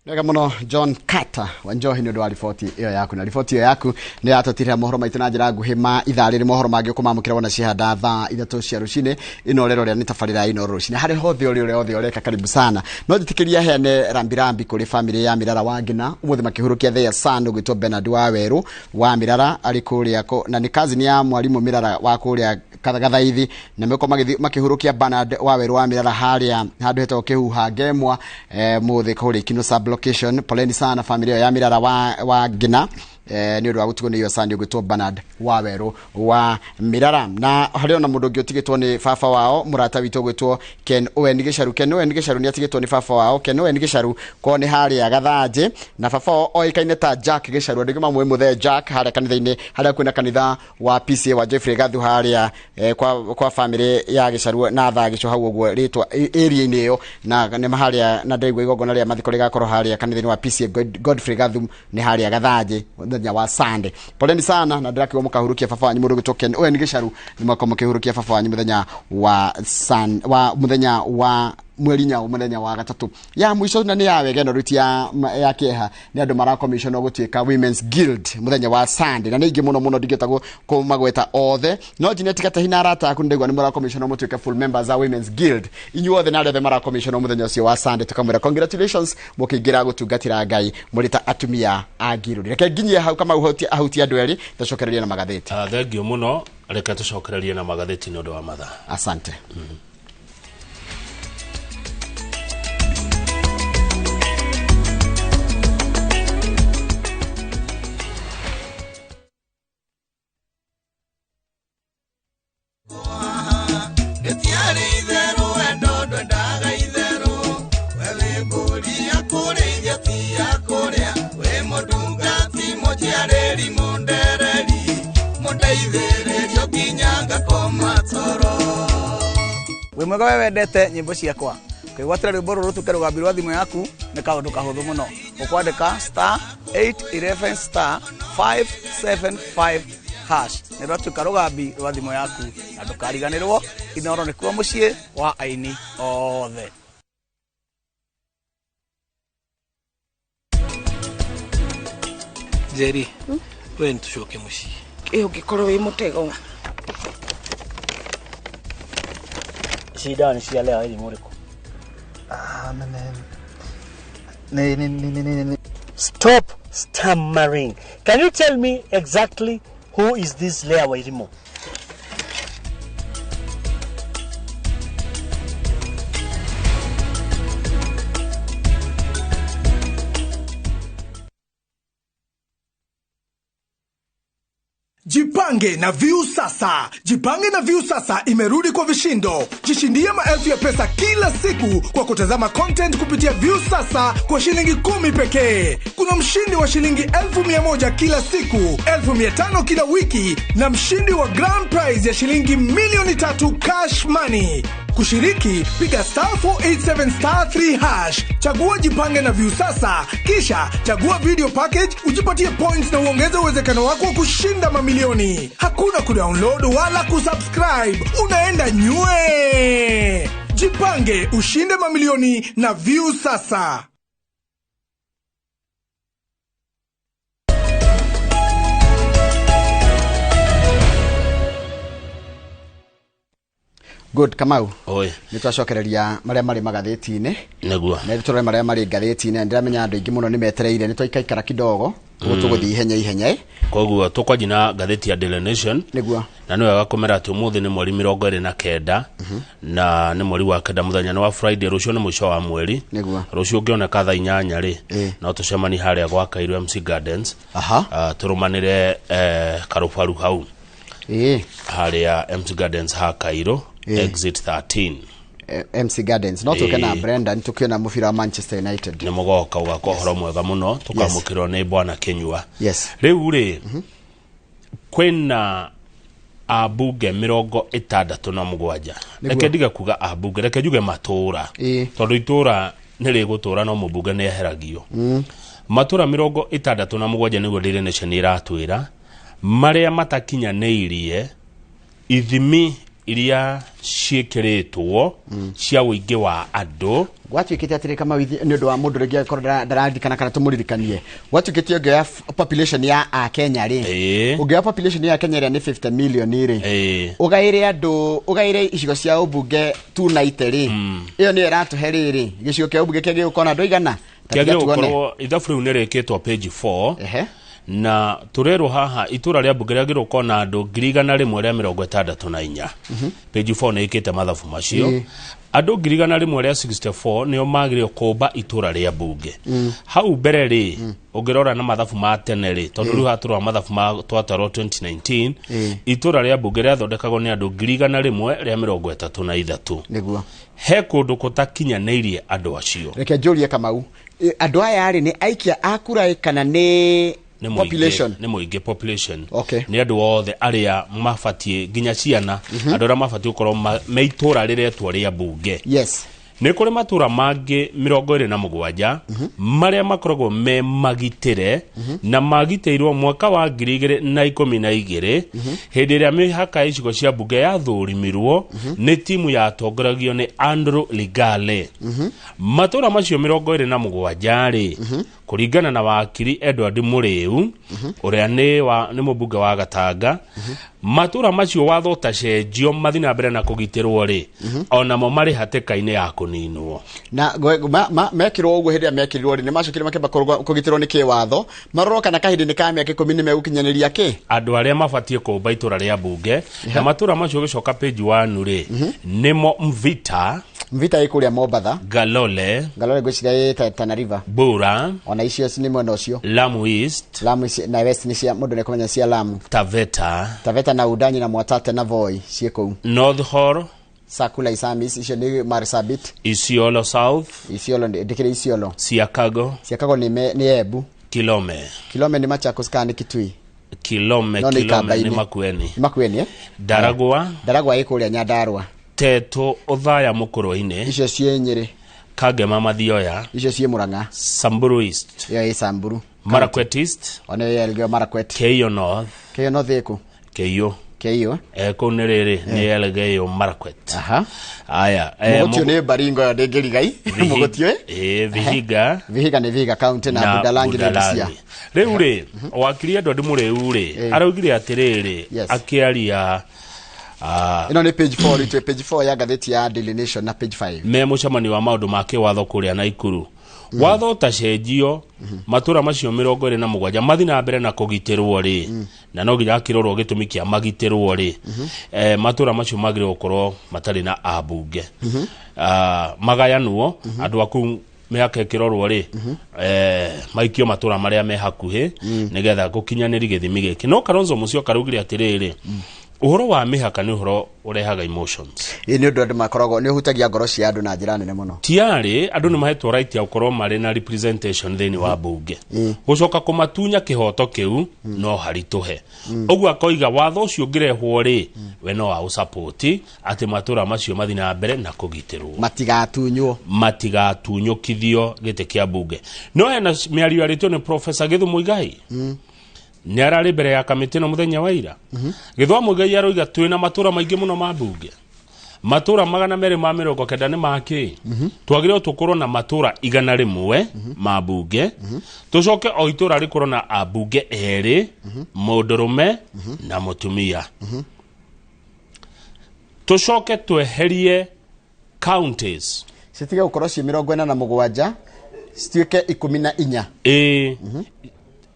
A: Wega muno John Carter Wanjohi nĩ ũndũ wa riboti ĩyo yaku, na riboti ĩyo yaku nĩ yatũtirĩra mohoro maitũ na njĩra nguhĩ ma ithaa rĩrĩ. Mohoro mangĩ ũkũmamũkĩra wona cihanda thaa 3 cia rũcinĩ. Ĩno rero rĩa nĩ tabarĩra ya Inooro rũcinĩ, harĩ hothe ũrĩ ũrĩa othe ũreka, karibu sana. No njĩtĩkĩria heane rambirambi kũrĩ famĩlĩ ya Mirara wa Ngina ũmũthĩ makĩhurũkia their son ũgwĩtwo Bernard wa Werũ wa Mirara arĩ kũrĩa, na nĩ cousin ya mwarimũ Mirara wa kũrĩa Gathaithi, na meko makĩhurũkia Bernard wa Werũ wa Mirara harĩa handũ hetagwo Kĩhuha Ngemwa mũthĩ kũrĩa Kino sub location. Poleni sana familia ya Mirara wa Ngina nĩ ũndũ wa gũtigwo nĩ iyo sani ũgwĩtwo Bernard wa Werũ wa Mirara. Na harĩ ona mũndũ ũngĩ ũtigĩtwo nĩ baba wao, mũrata witũ ũgwĩtwo Ken Owen Gĩcaru. Ken Owen Gĩcaru nĩ atigĩtwo nĩ baba wao. Ken Owen Gĩcaru ko nĩ harĩa Gathanjĩ, na baba wao oĩkaine ta Jack Gĩcaru. Andũ aingĩ mamũĩ mũthee Jack harĩa kanitha-inĩ harĩa kwĩna kanitha wa PCA wa Jeffrey Gathu harĩa kwa family ya Gĩcaru na Thagico hau ũguo rĩtwa area-inĩ ĩyo, na nĩ harĩa na ndaigua igongona rĩa mathiko rĩgakorwo harĩa kanitha-inĩ wa PCA Godfrey Gathu nĩ harĩa Gathanjĩ mũthenya wa Sunday. Poleni sana na ndĩrakiuga mũkahurukia baba wanyu mũndũ ũgwĩtwo Ken Owen Gĩcaru, nĩ mwaka mũkĩhurukia baba wanyu mũthenya wa mũthenya wa mweri nya mũthenya wa gatatũ. Ya mũico na nĩ ya wega ĩno rĩu ya kĩeha nĩ andũ marakomishonwo gũtuĩka Women's Guild mũthenya wa Sunday, na nĩ aingĩ mũno mũno ndingĩhota kũmagweta othe, no Jeanette Gatahi na arata aku ndĩraigua nĩ mũrakomishonwo mũtuĩke full members a Women's Guild. Inyuothe na arĩa othe marakomishonwo mũthenya ũcio wa Sunday, tũkamwĩra congratulations mũkĩingĩra gũtungatĩra Ngai mũrĩ ta atumia a Guild. Reke nginyie hau kama ahutie andũ erĩ, tũcokererie na magathĩti.
B: Thengiũ mũno, reke tũcokererie na magathĩti nĩ ũndũ wa mathaa.
A: Asante.
S: Wĩ mwega we wendete nyĩmbo ciakwa, kwĩgwatĩra rwĩmbo rũrũ rũtuĩke rũgambi rwa thimũ yaku nĩ kaũndũ kahũthũ mũno. Ũkwandĩka *811 *575# nĩ rwatuĩka rũgambi rwa thimũ yaku, na ndũkariganĩrwo Inooro nĩkuo mũciĩ wa aini othe.
J: Njeri, we nĩtũcoke mũciĩ.
M: Ĩ ũngĩkorwo wĩ mũtego.
T: Ici ndawa nĩ cia Lea ĩrimũ rĩkũ? Stop stammering. Can you tell me exactly who is this Lea Wairimu?
N: Jipange na View Sasa. Jipange na View Sasa imerudi kwa vishindo. Jishindie maelfu ya pesa kila siku kwa kutazama content kupitia View Sasa kwa shilingi 10 pekee. Kuna mshindi wa shilingi 1,100 kila siku, 1,500 kila wiki, na mshindi wa grand prize ya shilingi 3,000,000 cash money. Kushiriki, piga *487 *3#, chagua Jipange na View Sasa, kisha chagua video package, ujipatie points na uongeze uwezekano wako wa kushinda mamilioni. Hakuna kudownload wala kusubscribe, unaenda nywe. Jipange, ushinde mamilioni na View Sasa.
A: Good, Kamau.
B: Oi.
A: Nĩ twacokereria marĩa marĩ magathĩti-inĩ.
B: Nĩguo.
A: Na tũrore marĩa marĩ ngathĩti-inĩ. Ndĩramenya andũ aingĩ mũno nĩ metereire, nĩ twaikaikara kidogo, ũguo tũgũthiĩ ihenya ihenya.
B: Koguo tũkwanjia na ngathĩti ya Daily Nation.
A: Nĩguo.
B: Na nĩ wega kũmera atĩ ũmũthĩ nĩ mweri 29 na nĩ mweri wa kenda, mũthenya nĩ wa Friday, rũciũ nĩ mũico wa mweri.
A: Nĩguo.
B: Rũciũ ũngĩoneka thaa 8 rĩ, no tũcemanie harĩa gwa Kairu MC Gardens. Tũrũmanĩre karũbaru hau. Harĩa MC Gardens ha Cairo. Exit 13.
A: MC Gardens no tuke na Brendan tukiona mũbira wa Manchester United.
B: Nĩ mũgoka ũgakwa ũhoro mwega mũno, tũkamũkĩrwo nĩ bwana Kinyua.
A: Yes.
B: Rĩu rĩ, kwĩna Ambunge 67. Reke ndige kuga ambunge, reke njuge matũra, tondũ itũra nĩ rĩgũtũra no mũmbunge nĩ eheragio. Matũra 67 nĩguo Daily Nation ĩratwĩra marĩa matakinyanĩirie ithimi iria ciĩkĩrĩtwo cia ũingĩ wa andũ.
A: Gwatuĩkĩte atĩrĩ kama nĩ ũndũ wa mũndũ rĩngĩ angĩkorwo ndaririkana kana tũmũririkanie, gwatuĩkĩte ũngĩoya population ya Akenya rĩ, ũngĩoya population ya Kenya ĩrĩa nĩ 50 million rĩ, ũgaĩre andũ, ũgaĩre icigo cia ũmbunge 290 rĩ, ĩyo nĩyo ĩratũhe rĩrĩ gĩcigo kĩa ũmbunge kĩagĩrĩirwo gũkorwo na andũ aigana?
B: Kĩagĩrĩirwo gũkorwo ithabu rĩu nĩ rĩkĩtwo page 4. Na turerwo haha itura rĩa mbunge rĩagĩrĩirwo gũkorwo na andũ 164. Page 4 nĩ ĩkĩte mathabu macio. Andũ 164 nĩo magĩrĩirwo kũmba itura rĩa mbunge. Hau mbere rĩ, ũngĩrora na mathabu ma tene rĩ, tondũ rĩu haturora mathabu ma twatwarwo 2019, itura rĩa mbunge rĩathondekagwo nĩ andũ 133.
A: Nĩguo
B: he kũndũ gũtakinyanĩirie andũ acio.
A: Reke njũrie Kamau, andũ aya rĩ nĩ aikia a kura kana nĩ population?
B: Nĩ mũingĩ population. Nĩ andũ othe arĩa mabatie nginya ciana, andũ arĩa mabatie gũkorwo me itũra rĩretwo rĩa mbunge.
A: Yes.
B: Nĩ kũrĩ matũra mangĩ 27 marĩa makoragwo me magitĩre na magitĩirwo mwaka wa 2012 hĩndĩ ĩrĩa mĩhaka ya icigo cia mbunge yathũrimirwo nĩ timu yatongoragio nĩ Andrew Ligale. Matũra macio 27 rĩ, kũringana na wakiri Edward Mũrĩu ũrĩa nĩ mũmbunge wa Gatanga, matũra macio watho ũtacenjio mathiĩ na mbere na kũgitĩrwo rĩ, onamo marĩ hatĩka-inĩ ya kũninwo.
A: Na mekĩrwo ũguo hĩndĩ ĩrĩa mekĩrirwo rĩ, nĩ macokire makĩamba kũgitĩrwo nĩ kĩwatho, marorwo kana kahinda-inĩ ka mĩaka 10 nĩ megũkinyanĩria kĩ?
B: Andũ arĩa mabatiĩ kũmba itũra rĩa mbunge na matũra macio ũgĩcoka page 1 rĩ, nĩmo Mvita.
A: Mvita ĩ kũrĩa Mombatha.
B: Galole.
A: Galole ngwĩciria ĩ Tana River.
B: Bura.
A: Ona icio nĩ mwena ũcio.
B: Lamu East.
A: Lamu na West nĩ cia mũndũ nĩekũmenya cia Lamu.
B: Taveta.
A: Taveta na Udanyi na Mwatate na Voi ciĩ kũu.
B: North Hall.
A: Sakula Isamis icio nĩ Marsabit.
B: Isiolo South.
A: Isiolo ndĩkĩrĩ Isiolo.
B: Siakago.
A: Siakago nĩ Embu.
B: Kilome.
A: Kilome nĩ Machakos kana nĩ Kitui?
B: Kilome nĩ Makueni.
A: Makueni eh?
B: Daragwa.
A: Daragwa ĩ kũrĩa Nyandarua.
B: Teto Othaya Mũkũrũ-inĩ.
A: Icio ciĩ Nyĩrĩ.
B: Kangema Mathioya.
A: Icio ciĩ Murang'a.
B: Samburu East.
A: Ĩyo ĩ Samburu.
B: Marakwet East.
A: Ona ĩyo Elgeyo Marakwet.
B: Keio North.
A: Keio North ĩkũ?
B: Keio.
A: Keio.
B: Kũu nĩ rĩrĩ nĩ Elgeyo Marakwet. Aya.
A: Mũgũtio nĩ Baringo ĩyo ndĩngĩrigai. Mũgũtio
B: ĩ? Vihiga.
A: Vihiga nĩ Vihiga County na Budalangi nĩ Busia.
B: Rĩu rĩ, wakiri Edward Mũrĩu rĩ, araugire atĩrĩrĩ akĩaria
A: ĩno nĩ page 4 itwe page 4 ya ngathĩti ya Daily Nation na page 5.
B: Me mũcemanio wa maũndũ ma kĩwatho kũrĩa Naikuru. Watho ũtacenjio matũra macio 27 mathiĩ na mbere na kũgitĩrwo rĩ, na no nginya akĩrorwo gĩtũmi kĩa magitĩrwo rĩ, matũra macio magĩrĩirwo gũkorwo matarĩ na ambunge. Magayanwo andũ a kũu mĩhaka ĩkĩrorwo rĩ, maikio matũra marĩa me hakuhĩ nĩgetha gũkinyanĩri gĩthimi gĩkĩ. No Kalonzo Musyoka araugire atĩrĩrĩ, ũhoro wa mĩhaka nĩ ũhoro ũrehaga emotions.
A: Ĩ nĩ ũndũ andũ makoragwo nĩ ũhutagia ngoro cia andũ na njĩra nene mũno.
B: Tiarĩ andũ nĩ mahetwo right ya gũkorwo marĩ na representation thĩinĩ wa mbunge. Gũcoka kũmatunya kĩhoto kĩu no haritũhe. Ũguo akoiga watho ũcio ũngĩrehwo rĩ, we no aũsupport atĩ matũra macio mathiĩ na mbere na kũgitĩrwo.
A: Matigatunywo.
B: Matigatunyũkithio gĩtĩ kĩa mbunge. No hena mĩario yarĩtio nĩ Professor Githu Muigai. Nĩ ararĩ mbere ya kamĩtĩ ĩno mũthenya wa ira. Githu Muigai aroiga twĩna matũra maingĩ mũno ma mbunge. Matũra 290 nĩ makĩ. Twagĩrĩirwo tũkorwo na matũra 100 ma mbunge. Tũcoke o itũra rĩkorwo na ambunge erĩ, mũndũrũme na mũtumia. Tũcoke tweherie counties.
A: Citige gũkorwo ciĩ 47 cituĩke 14.
B: Ĩĩ.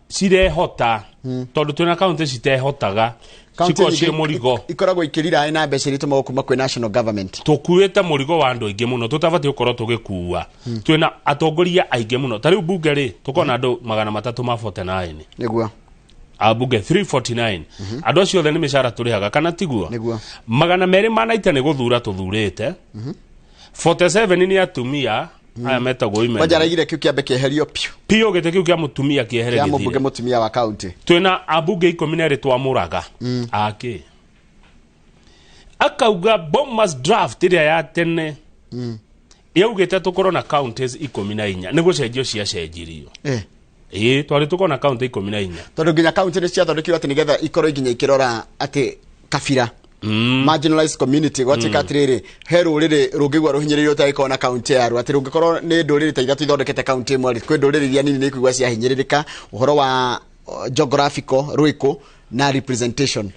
B: Cirehota tondũ twĩna county citehotaga cikorwo ciĩ mũrigo
A: ikoragwo ikĩrira na mbeca iria itũmagwo kuma kwĩ national government.
B: Tũkuĩte mũrigo wa andũ aingĩ mũno tũtabatiĩ gũkorwo tũgĩkua. Twĩna atongoria aingĩ mũno ta rĩu mbunge rĩ tũkorwo na andũ 349.
A: Nĩguo
B: ambunge 349. Andũ acio othe nĩ mĩcara tũrĩhaga kana tiguo?
A: Nĩguo.
B: 290 nĩ gũthura tũthurĩte. 47 nĩ atumia aya metagwo women.
A: Kwanja araigire kĩu kĩambe kĩeherio piũ.
B: Piũ gĩtĩ kĩu kĩa mũtumia kĩehere
A: gĩthire. Kĩa mũmbunge mũtumia wa county.
B: Twĩna ambunge 12 twamũraga. Akĩ. Akauga Bomas draft ĩrĩa ya tene yaugĩte tũkorwo na counties 14 nĩ gũcenjio ciacenjirio. Ĩĩ, twarĩ tũkorwo na county 14.
A: Tondũ nginya kaunti nĩ ciathondekirwo atĩ nĩgetha ikorwo nginya ikĩrora atĩ kabira, marginalized community, gwatuĩka atĩrĩrĩ, he rũrĩrĩ rũngĩigua rũhinyĩrĩirio ũtagĩkorwo na kaunti yarwo, atĩ rũngĩkorwo nĩ ndũrĩrĩ ta ithatũ ithondekete kaunti ĩmwe rĩ, kwĩ ndũrĩrĩ iria nini nĩ ikuigua ciahinyĩrĩrĩka ũhoro wa geographical rwĩkũ na representation.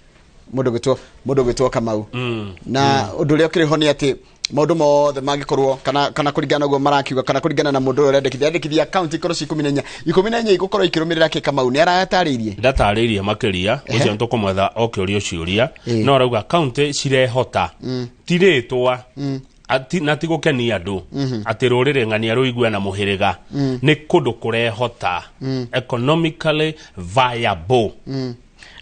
A: Mũndũ gwĩtwo Kamau, na ũndũ ũrĩa ũkĩrĩ ho nĩ atĩ maũndũ mothe mangĩkorwo kana kũringana na ũguo marakiuga, kana kũringana na mũndũ ũrĩa ũrendekithia andĩkithia kaunti ikorwo ci 14, 14 igũkorwo ikĩrũmĩrĩra kĩ? Kamau nĩ aratarĩirie.
B: Ndatarĩirie makĩria. Ũcio nĩtũkũmwetha oke ũrio ciũria. No arauga kaunti cirehota ti rĩtwa na ti gũkenia andũ atĩ rũrĩrĩ ng'ania rũigue na mũhĩrĩga, nĩ kũndũ kũrehota, economically viable.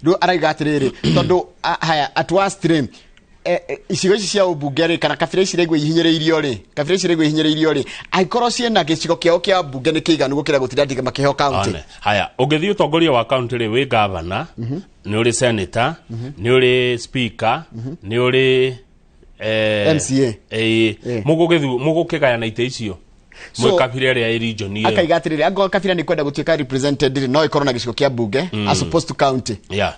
A: Rĩu araiga atĩrĩrĩ, tondũ haya, at worst rĩ, icigo ici cia ũmbunge rĩ, kana kabira ici iraigua ihinyĩrĩirio rĩ, kabira ici iraigua ihinyĩrĩirio rĩ, angĩkorwo ciĩna gĩcigo kĩao kĩa mbunge nĩ kĩiganu gũkĩra gũtinda ndinga makĩheo kaunti.
B: One. Haya, ũngĩthiĩ ũtongoria wa kaunti rĩ, wĩ gavana, nĩ ũrĩ senator, nĩ ũrĩ speaker, nĩ ũrĩ
A: MCA.
B: Ĩĩ, mũgũkĩgayana itĩ icio mwĩ kabira ĩrĩa ĩ region ĩyo.
A: Akaiga atĩrĩrĩ, angĩkorwo kabira nĩ kwenda gũtuĩka represented rĩ, no ĩkorwo na gĩcigo kĩa mbunge as opposed to county.
B: Yeah,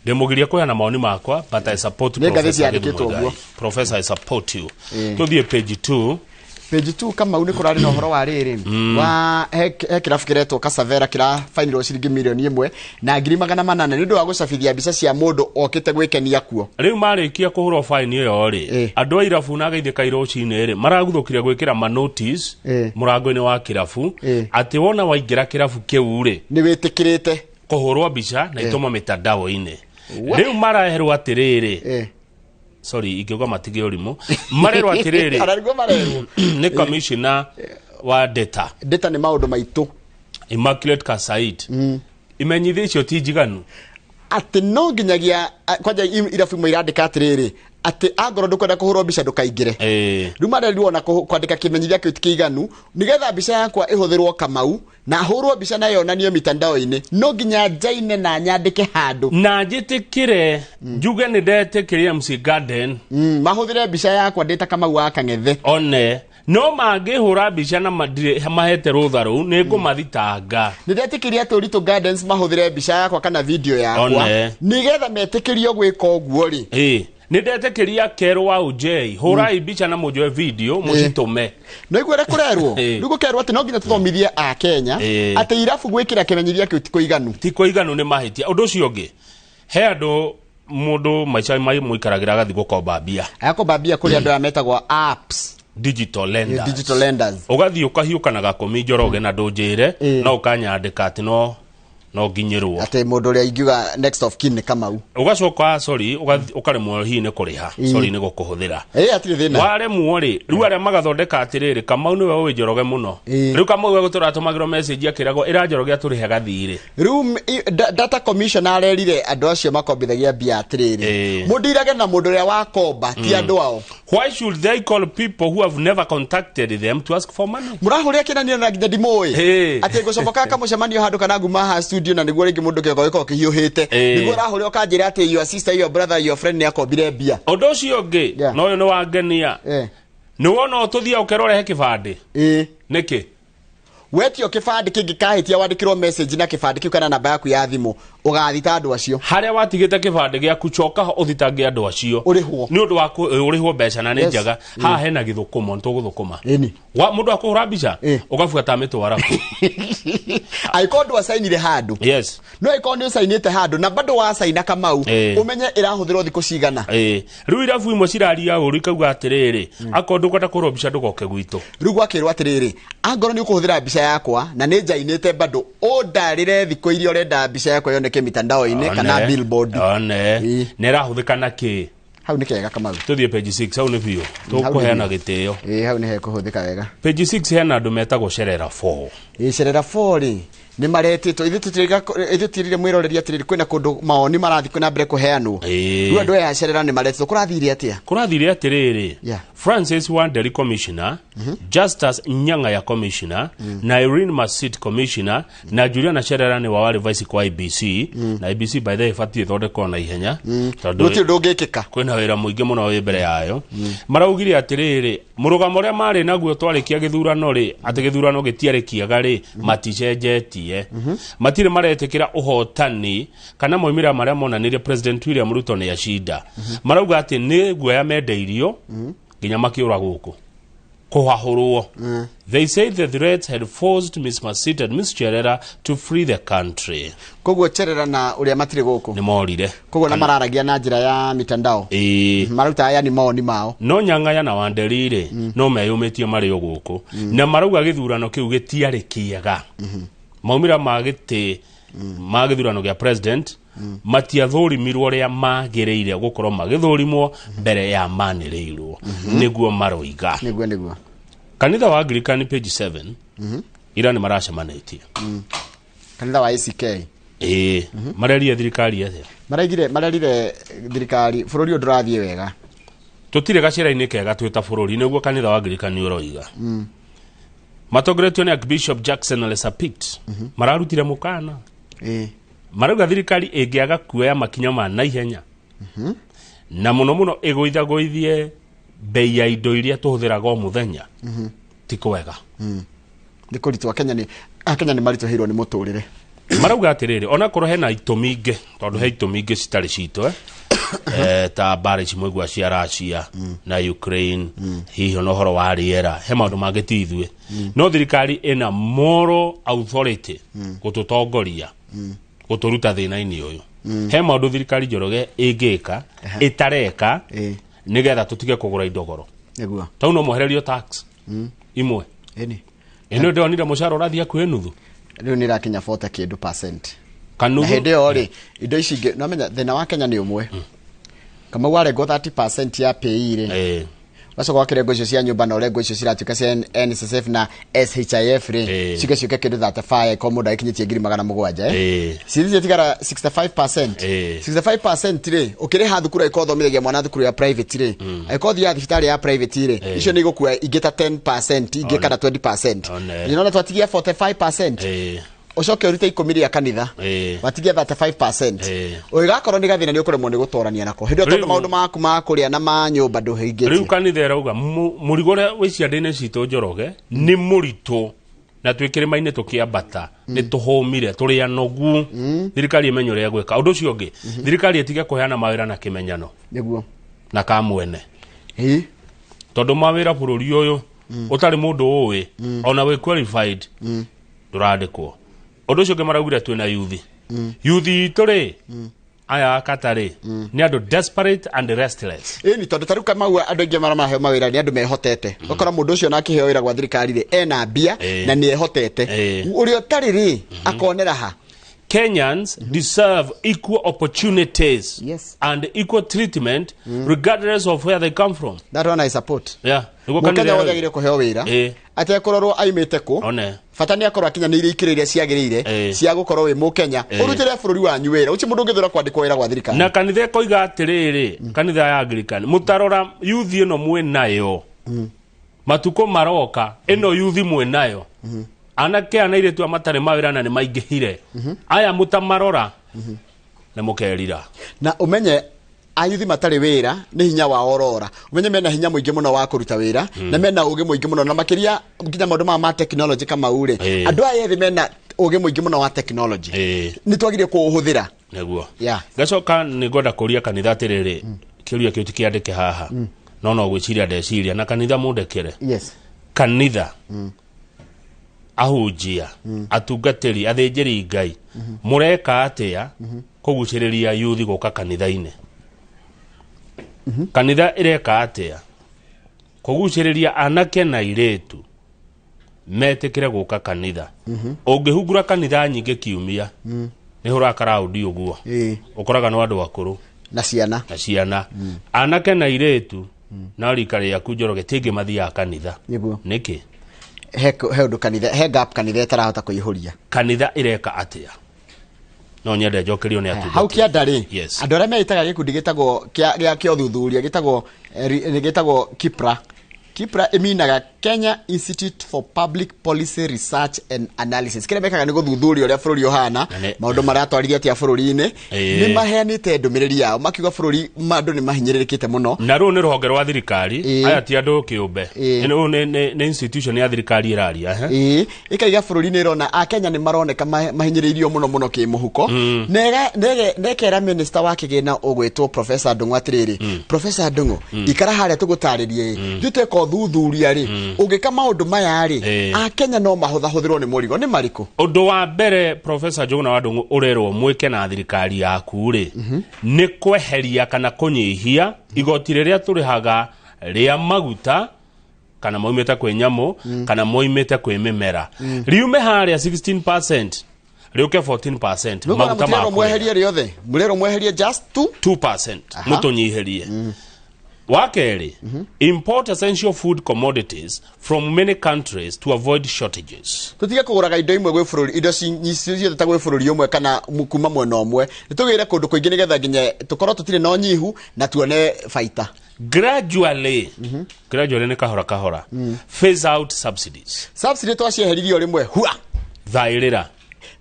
B: ndĩmũgiria kũheana maoni makwa, but I support
A: Nĩ ngathĩti
B: Professor
A: yandĩkĩtwo
B: Githu
A: ũguo.
B: Muigai. Professor, I support you. Tũthiĩ page 2.
A: Page 2, Kamau, nĩ kũrarĩ na ũhoro wa rĩrĩ wa he kĩrabu kĩretwo Kasavera kĩrabainirwo ciringi 1,800,000 nĩ ũndũ wa gũcabithia mbica cia mũndũ okĩte gwĩkenia kuo.
B: Rĩu marĩkia kũhũrwo faini ĩyo rĩ, andũ a irabu na geithĩ kai rũcinĩ rĩ, maraguthũkire gwĩkĩra ma notice mũrango-inĩ wa kĩrabu atĩ wona waingĩra kĩrabu kĩu rĩ,
A: nĩ wĩtĩkĩrĩte
B: kũhũrwo mbica na itũmwo mĩtandao-inĩ. Rĩu maraherwo atĩrĩrĩ, sorry, ingĩuga matige ũrimũ, marerwo atĩrĩrĩ,
A: Ona nĩguo marerwo.
B: Nĩ commissioner wa data.
A: Data nĩ maũndũ maitũ.
B: Immaculate Kassait, imenyithia icio ti njiganu.
A: Atĩ no nginyagia kwanja irabu imwe irandĩka atĩrĩrĩ, atĩ angorwo ndũkwenda kũhũrwo mbica ndũkaingĩre. Rĩu marerirwo ona kwandĩka kĩmenyithia kĩu ti kĩiganu. Nĩgetha mbica yakwa ĩhũthĩrwo Kamau na hũrwo mbica na yonanio mitandao-inĩ, no nginya njaine na nyandĩke handũ
B: na njĩtĩkĩre, njuge nĩ ndetĩkĩrie MC Garden
A: mahũthĩre mbica yakwa ndĩ ta Kamau wa Kang'ethe.
B: One no mangĩhũra mbica na mahete rũtha rũu, nĩ ngũmathitanga.
A: Nĩ ndetĩkĩria atĩ Ũritũ Gardens mahũthĩre mbica yakwa kana video yakwa.
B: One.
A: Nĩgetha metĩkĩrio gwĩka ũguo rĩ,
B: Ĩĩ, nĩ ndetĩkĩria kerũ wa ũnjei, hũrai mbica na mũnjoe video mũcitũme.
A: No igua ũrĩa kũrerwo. Rĩu gũkerwo atĩ no nginya tũthomithie a Kenya atĩ irabu gwĩkĩra kĩmenyithia kĩu ti kũiganu.
B: Ti kũiganu, nĩ mahĩtia. Ũndũ ũcio ũngĩ, he andũ mũndũ maica mũikaragĩra agathiĩ gũkomba mbia.
A: Agakomba mbia kũrĩ andũ aya metagwo apps.
B: Digital lenders.
A: Digital lenders.
B: Ũgathiĩ ũkahiũka na gakũmi Njoroge na ndũnjĩre, no ũkanyandĩka atĩ no nginyĩrwo.
A: Atĩ mũndũ ũrĩa ingiuga next of kin nĩ Kamau.
B: Ũgacoka, sorry, ũkaremwo hihi nĩ kũrĩha. Sorry nĩ gũkũhũthĩra.
A: Ĩĩ, hatirĩ thĩna.
B: Waremwo rĩ, rĩu arĩa magathondeka atĩrĩrĩ, Kamau nĩwe ũĩ Njoroge mũno. Rĩu Kamau egũtũra atũmagĩrwo message akĩragwo ĩra Njoroge atũrĩhe gathirĩ.
A: Rĩu data commissioner arerire andũ acio makombithagia mbia atĩrĩrĩ, mũndirage na mũndũ ũrĩa wakomba ti andũ ao.
B: Why should they call people who have never contacted them to ask for money?
A: Mũrahũrĩra kĩnanio na nginya ndimũĩ atĩ ngũcomoka kamũcemanio handũ kana nguma haha studio, na nĩguo rĩngĩ mũndũ kĩongo gĩkorwo kĩhiũhĩte, nĩguo ũrahũrĩra ũkanjĩra atĩ your sister, your brother, your friend nĩ akombire mbia.
B: Ũndũ ũcio ũngĩ na ũyũ nĩ wangenia, nĩ wona ũtũthia ũkerwo ũrehe kĩbandĩ. Nĩkĩ?
A: Wetio kĩbandĩ kĩngĩkahĩtia wandĩkĩrwo message na kĩbandĩ kĩu kana namba yaku ya thimũ, ũgathita andũ acio.
B: Harĩa watigĩte kĩbandĩ gĩaku, coka ho ũthitange andũ acio.
A: Ũrĩhwo.
B: Nĩ ũndũ wa ũrĩhwo mbeca na nĩ njega. Haha hena gĩthũkũmo, nĩ tũgũthũkũma. Wa mũndũ akũhũra mbica ũgabuata mĩtwara kũ.
A: Angĩkorwo ndwacainire handũ, no angĩkorwo nĩ ũcainĩte handũ na bado wacaina Kamau, ũmenye ĩrahũthĩrwo thikũ cigana.
B: Rĩu irabu imwe ciraria ũru ikauga atĩrĩrĩ, akorwo ndũkwenda kũhũrwo mbica ndũgoke gwitũ.
A: Rĩu gwakĩrwo atĩrĩrĩ, angorwo nĩ ũkũhũthĩra mbica yakwa na nĩ njainĩte, bado ũndarĩre thikũ iria ũrenda mbica yakwa yoneke mitandao-inĩ kana billboard.
B: One nĩ ĩrahũthĩka na kĩ?
A: Hau nĩ kega, Kamau.
B: Tũthiĩ page 6, hau nĩ biũ tũkũheana gĩtĩo.
A: Ĩĩ, hau nĩ hekũhũthĩka wega.
B: Page 6 hena andũ metagwo Cerera 4.
A: Ĩĩ, Cerera 4 rĩ, Nĩ maretĩtwo ithuĩ tirire mwĩroreri atĩrĩrĩ kwĩna kũndũ maoni marathiĩ kwĩna mbere kũheanwo. Rĩu andũ aya acerera nĩ maretĩtwo kũrathire atĩa?
B: Kũrathire atĩrĩrĩ,
A: Yeah.
B: Francis Wanderi commissioner, Justus Nyang'aya commissioner, na Irene Masit commissioner, na Juliana Cherera nĩ wa warĩ vice kwa IBC. Na IBC by the way ĩbatiĩ ĩthondekwo na ihenya tondũ
A: Gũtirĩ ũndũ ũngĩkĩka.
B: Kwĩna wĩra mũingĩ mũno wĩ mbere yayo. Maraugire atĩrĩrĩ, mũrũgamo ũrĩa marĩ naguo twarĩkia gĩthurano rĩ, atĩ gĩthurano gĩtiarĩ kĩega rĩ, maticenjetie. Matirĩ maretĩkĩra ũhotani kana moimĩrĩra marĩa monanirie President William Ruto nĩ acinda. Marauga atĩ nĩ guoya mendeirio nginya makĩũra gũkũ kũhahũrwo. They say the threats had forced Ms. Masit and Ms. Cherera to flee the country.
A: Koguo Cherera na ũrĩa matirĩ gũkũ
B: nĩ morire.
A: Koguo na mararagia na njĩra ya mitandao.
B: Ĩĩ.
A: Maruta aya ni maoni mao.
B: No Nyang'aya na Wanderi rĩ, no meyũmĩtie marĩ o gũkũ na marauga gĩthurano kĩu gĩtiarĩ kĩega. Maumĩra ma gĩtĩ ma gĩthurano gĩa president matiathũrimirwo ũrĩa magĩrĩire gũkorwo magĩthũrimwo mbere ya manĩrĩirwo, nĩguo maroiga.
A: Nĩguo.
B: Kanitha wa Anglican, page 7, ira nĩ maracemanĩtie.
A: Kanitha wa ACK.
B: Ĩĩ, marerie thirikari atĩa?
A: Maraigire marerire thirikari bũrũri ũyũ ndũrathiĩ wega.
B: Tũtirĩ gacĩra-inĩ kega twĩ ta bũrũri, nĩguo kanitha wa Anglican ũroiga. Matongoretio nĩ Archbishop Jackson Ole Sapit, mararutire mũkana. Marauga thirikari ĩngĩaga kuoya makinya ma naihenya na mũno mũno ĩgũithagũithie bei ya indo iria tũhũthĩraga o mũthenya, ti kwega.
A: Nĩ kũritũ. Akenya nĩ maritũhĩirwo nĩ mũtũrĩre.
B: Marauga atĩrĩrĩ, onakorwo hena itũmi ingĩ, tondũ he itũmi ingĩ citarĩ citũ, ta mbara ici mwaigua cia Russia na Ukraine, hihi ona ũhoro wa rĩera, he maũndũ mangĩ ti ithuĩ, no thirikari ĩna moral authority gũtũtongoria gũtũruta thĩna-inĩ ũyũ. He maũndũ thirikari, Njoroge, ĩngĩka ĩtareka nĩgetha tũtige kũgũra indo goro. Tau no mwehererio tax imwe.
A: Ĩni.
B: Ĩno ndonire mũcara ũrathiĩ hakuhĩ nuthu.
A: Rĩu nĩ ĩrakinya 40 kĩndũ percent.
B: Kanuthu.
A: Na hĩndĩ ĩyo rĩ, indo ici ingĩ no menya thĩna wa Kenya nĩ ũmwe. Kamau warengwo 30% ya pay rĩ, ũgacoka ũgakĩrengwo icio cia nyũmba na ũrengwo icio ciratuĩka cia NSSF na SHIF rĩ, ciũke kĩndũ 35 ko mũndũ agĩkinyĩtie 700,000, eh, cithi tigara 65%. 65% rĩ, ũkĩrĩha thukuru, angĩkorwo ũthomithagia mwana thukuru ya private rĩ, angĩkorwo ũthiaga thibitarĩ ya private rĩ, icio nĩ igũkua ingĩ ta 10% ingĩ kana 20%. Nĩũrona twatigia 45%, ũcoke ũrute 10 rĩa kanitha, watigia 35%. Ũgĩgakorwo nĩ gathĩna nĩ ũkũremwo nĩ gũtorania nako hĩndĩ ĩyo, tondũ maũndũ maku ma kũrĩa na ma nyũmba ndũhingĩtie.
B: Rĩu kanitha ĩrauga mũrigo ũrĩa wĩ ciande-inĩ citũ, Njoroge, nĩ mũritũ na twĩ kĩrĩma-inĩ tũkĩambata nĩ tũhũmire, tũrĩ anogu. Thirikari ĩmenye ũrĩa ĩgwĩka. Ũndũ ũcio ũngĩ, thirikari ĩtige kũheana mawĩra na kĩmenyano na kamwene, tondũ mawĩra bũrũri ũyũ ũtarĩ mũndũ ũĩ ona wĩ qualified ndũrandĩkwo. Ũndũ ũcio ũngĩ maraugire, twĩna yuthi, yuthi itũ rĩ, aya akata rĩ, nĩ andũ desperate and restless.
A: Ĩni, tondũ ta rĩu Kamau, andũ aingĩ marĩa maraheo mawĩra nĩ andũ mehotete. Ũkora mũndũ ũcio na akĩheo wĩra gwa thirikari rĩ, ena mbia na nĩ ehotete. Ũrĩa ũtarĩ rĩ, akonera ha?
B: Kenyans deserve equal opportunities and equal treatment regardless of where they come from.
A: That one I support.
B: Yeah. Nĩguo
A: Mũkenya
B: kanitha
A: wothe agĩrĩire kũheo wĩra atekũrorwo aimĩte kũ.
B: One.
A: Bata nĩ akorwo akinyanĩirie ikĩro iria ciagĩrĩire cia gũkorwo wĩ Mũkenya, ũrutĩre bũrũri wanyu wĩra. Ũcio mũndũ ũngĩthũra kwandĩkwo wĩra gwa thirikari.
B: Na kanitha ĩkoiga atĩrĩrĩ, kanitha ya Anglican, mũtarora yuthi ĩno mwĩ nayo, matukũ maroka ĩno yuthi mwĩ nayo, anake ana airĩtu aya matarĩ mawĩra na nĩ maingĩhire aya, mũtamarora nĩ mũkerira.
A: Na ũmenye ayuthi matarĩ wĩra nĩ hinya wao ũrora. Ũmenye mena hinya mũingĩ mũno wa kũruta wĩra na mena ũgĩ mũingĩ mũno, na makĩria nginya maũndũ maya ma technology Kamau rĩ, andũ aya ethĩ mena ũgĩ mũingĩ mũno wa technology, nĩ twagĩrĩire kũũhũthĩra.
B: Nĩguo.
A: Yeah.
B: Ngacoka nĩ ngwenda kũria kanitha atĩrĩrĩ, kĩũria kĩu ti kĩandĩke haha, no gwĩciria ndeciria na kanitha mũndekere. Kanitha, ahunjia, atungatĩri, athĩnjĩri Ngai, mũreka atĩa kũgucĩrĩria yuthi gũka kanitha-inĩ? Kanitha ĩreka atĩa kũgucĩrĩria anake na airĩtu metĩkĩre gũka kanitha? Ũngĩhungura kanitha nyingĩ kiumia nĩ hũraga karaũndi ũguo, ũkoraga no andũ akũrũ
A: na ciana.
B: Na ciana. Anake na airĩtu no rika rĩaku, Njoroge, tingĩ mathiaga kanitha. Nĩkĩ?
A: He ũndũ kanitha, he gap kanitha ĩtarahota kũihũria.
B: Kanitha ĩreka atĩa? No nyende njokerio nĩ atungati.
A: Hau kĩanda rĩ,
B: Yes.
A: andũ arĩa meĩtaga gĩkundi gĩtagwo gĩa ũthuthuria gĩtagwo gĩtagwo KIPRA. KIPRA ĩminaga Kenya Institute for Public Policy Research and Analysis. Kĩrĩa mekaga nĩ gũthuthuria ũrĩa bũrũri ũhana, maũndũ maratwarithia atĩa bũrũri-inĩ. Nĩ maheanĩte ndũmĩrĩri yao makiuga bũrũri andũ nĩ mahinyĩrĩrĩkĩte mũno.
B: Na rũu nĩ rũhonge rwa thirikari, aya ti andũ kĩũmbe. Rũu nĩ institution ya thirikari ĩraria.
A: Ĩĩ, ĩkaiga bũrũri nĩ ĩrona Akenya nĩ maroneka mahinyĩrĩirio mũno mũno kĩmũhuko. Nekera minister wa kĩgĩna ũgwĩtwo Professor Ndung'u atĩrĩrĩ, Professor Ndung'u, ikara harĩa tũgũtarĩrie ĩ, ithuĩ tweka ũthuthuria rĩ, ũngĩka maũndũ maya rĩ, Akenya no mahũthahũthĩrwo nĩ mũrigo. Nĩ marĩkũ?
B: Ũndũ wa mbere Professor Njuguna wa Ndung'u ũrerwo mwĩke na thirikari yaku rĩ, nĩ kweheria kana kũnyihia igoti rĩrĩa tũrĩhaga rĩa maguta, kana moimĩte kwĩ nyamũ, kana moimĩte kwĩ mĩmera. Riume harĩa 16%, rĩũke 14%.
A: Maguta ma mweherie rĩothe, mũrerwo mweherie just
B: 2%, mũtũnyihĩrie. Wa kerĩ, import essential food commodities from many countries to avoid shortages.
A: Tũtige kũgũraga indo imwe gwĩ bũrũri, indo ciothe ta gwĩ bũrũri ũmwe kana kuma mwena ũmwe. Nĩtũgĩre kũndũ kũingĩ nĩgetha nginya tũkorwo tũtirĩ na ũnyihu na tuone baita.
B: Gradually, gradually nĩ kahora kahora, phase out subsidies.
A: Subsidy twacieheririe o rĩmwe, hua!
B: Thaĩrĩra.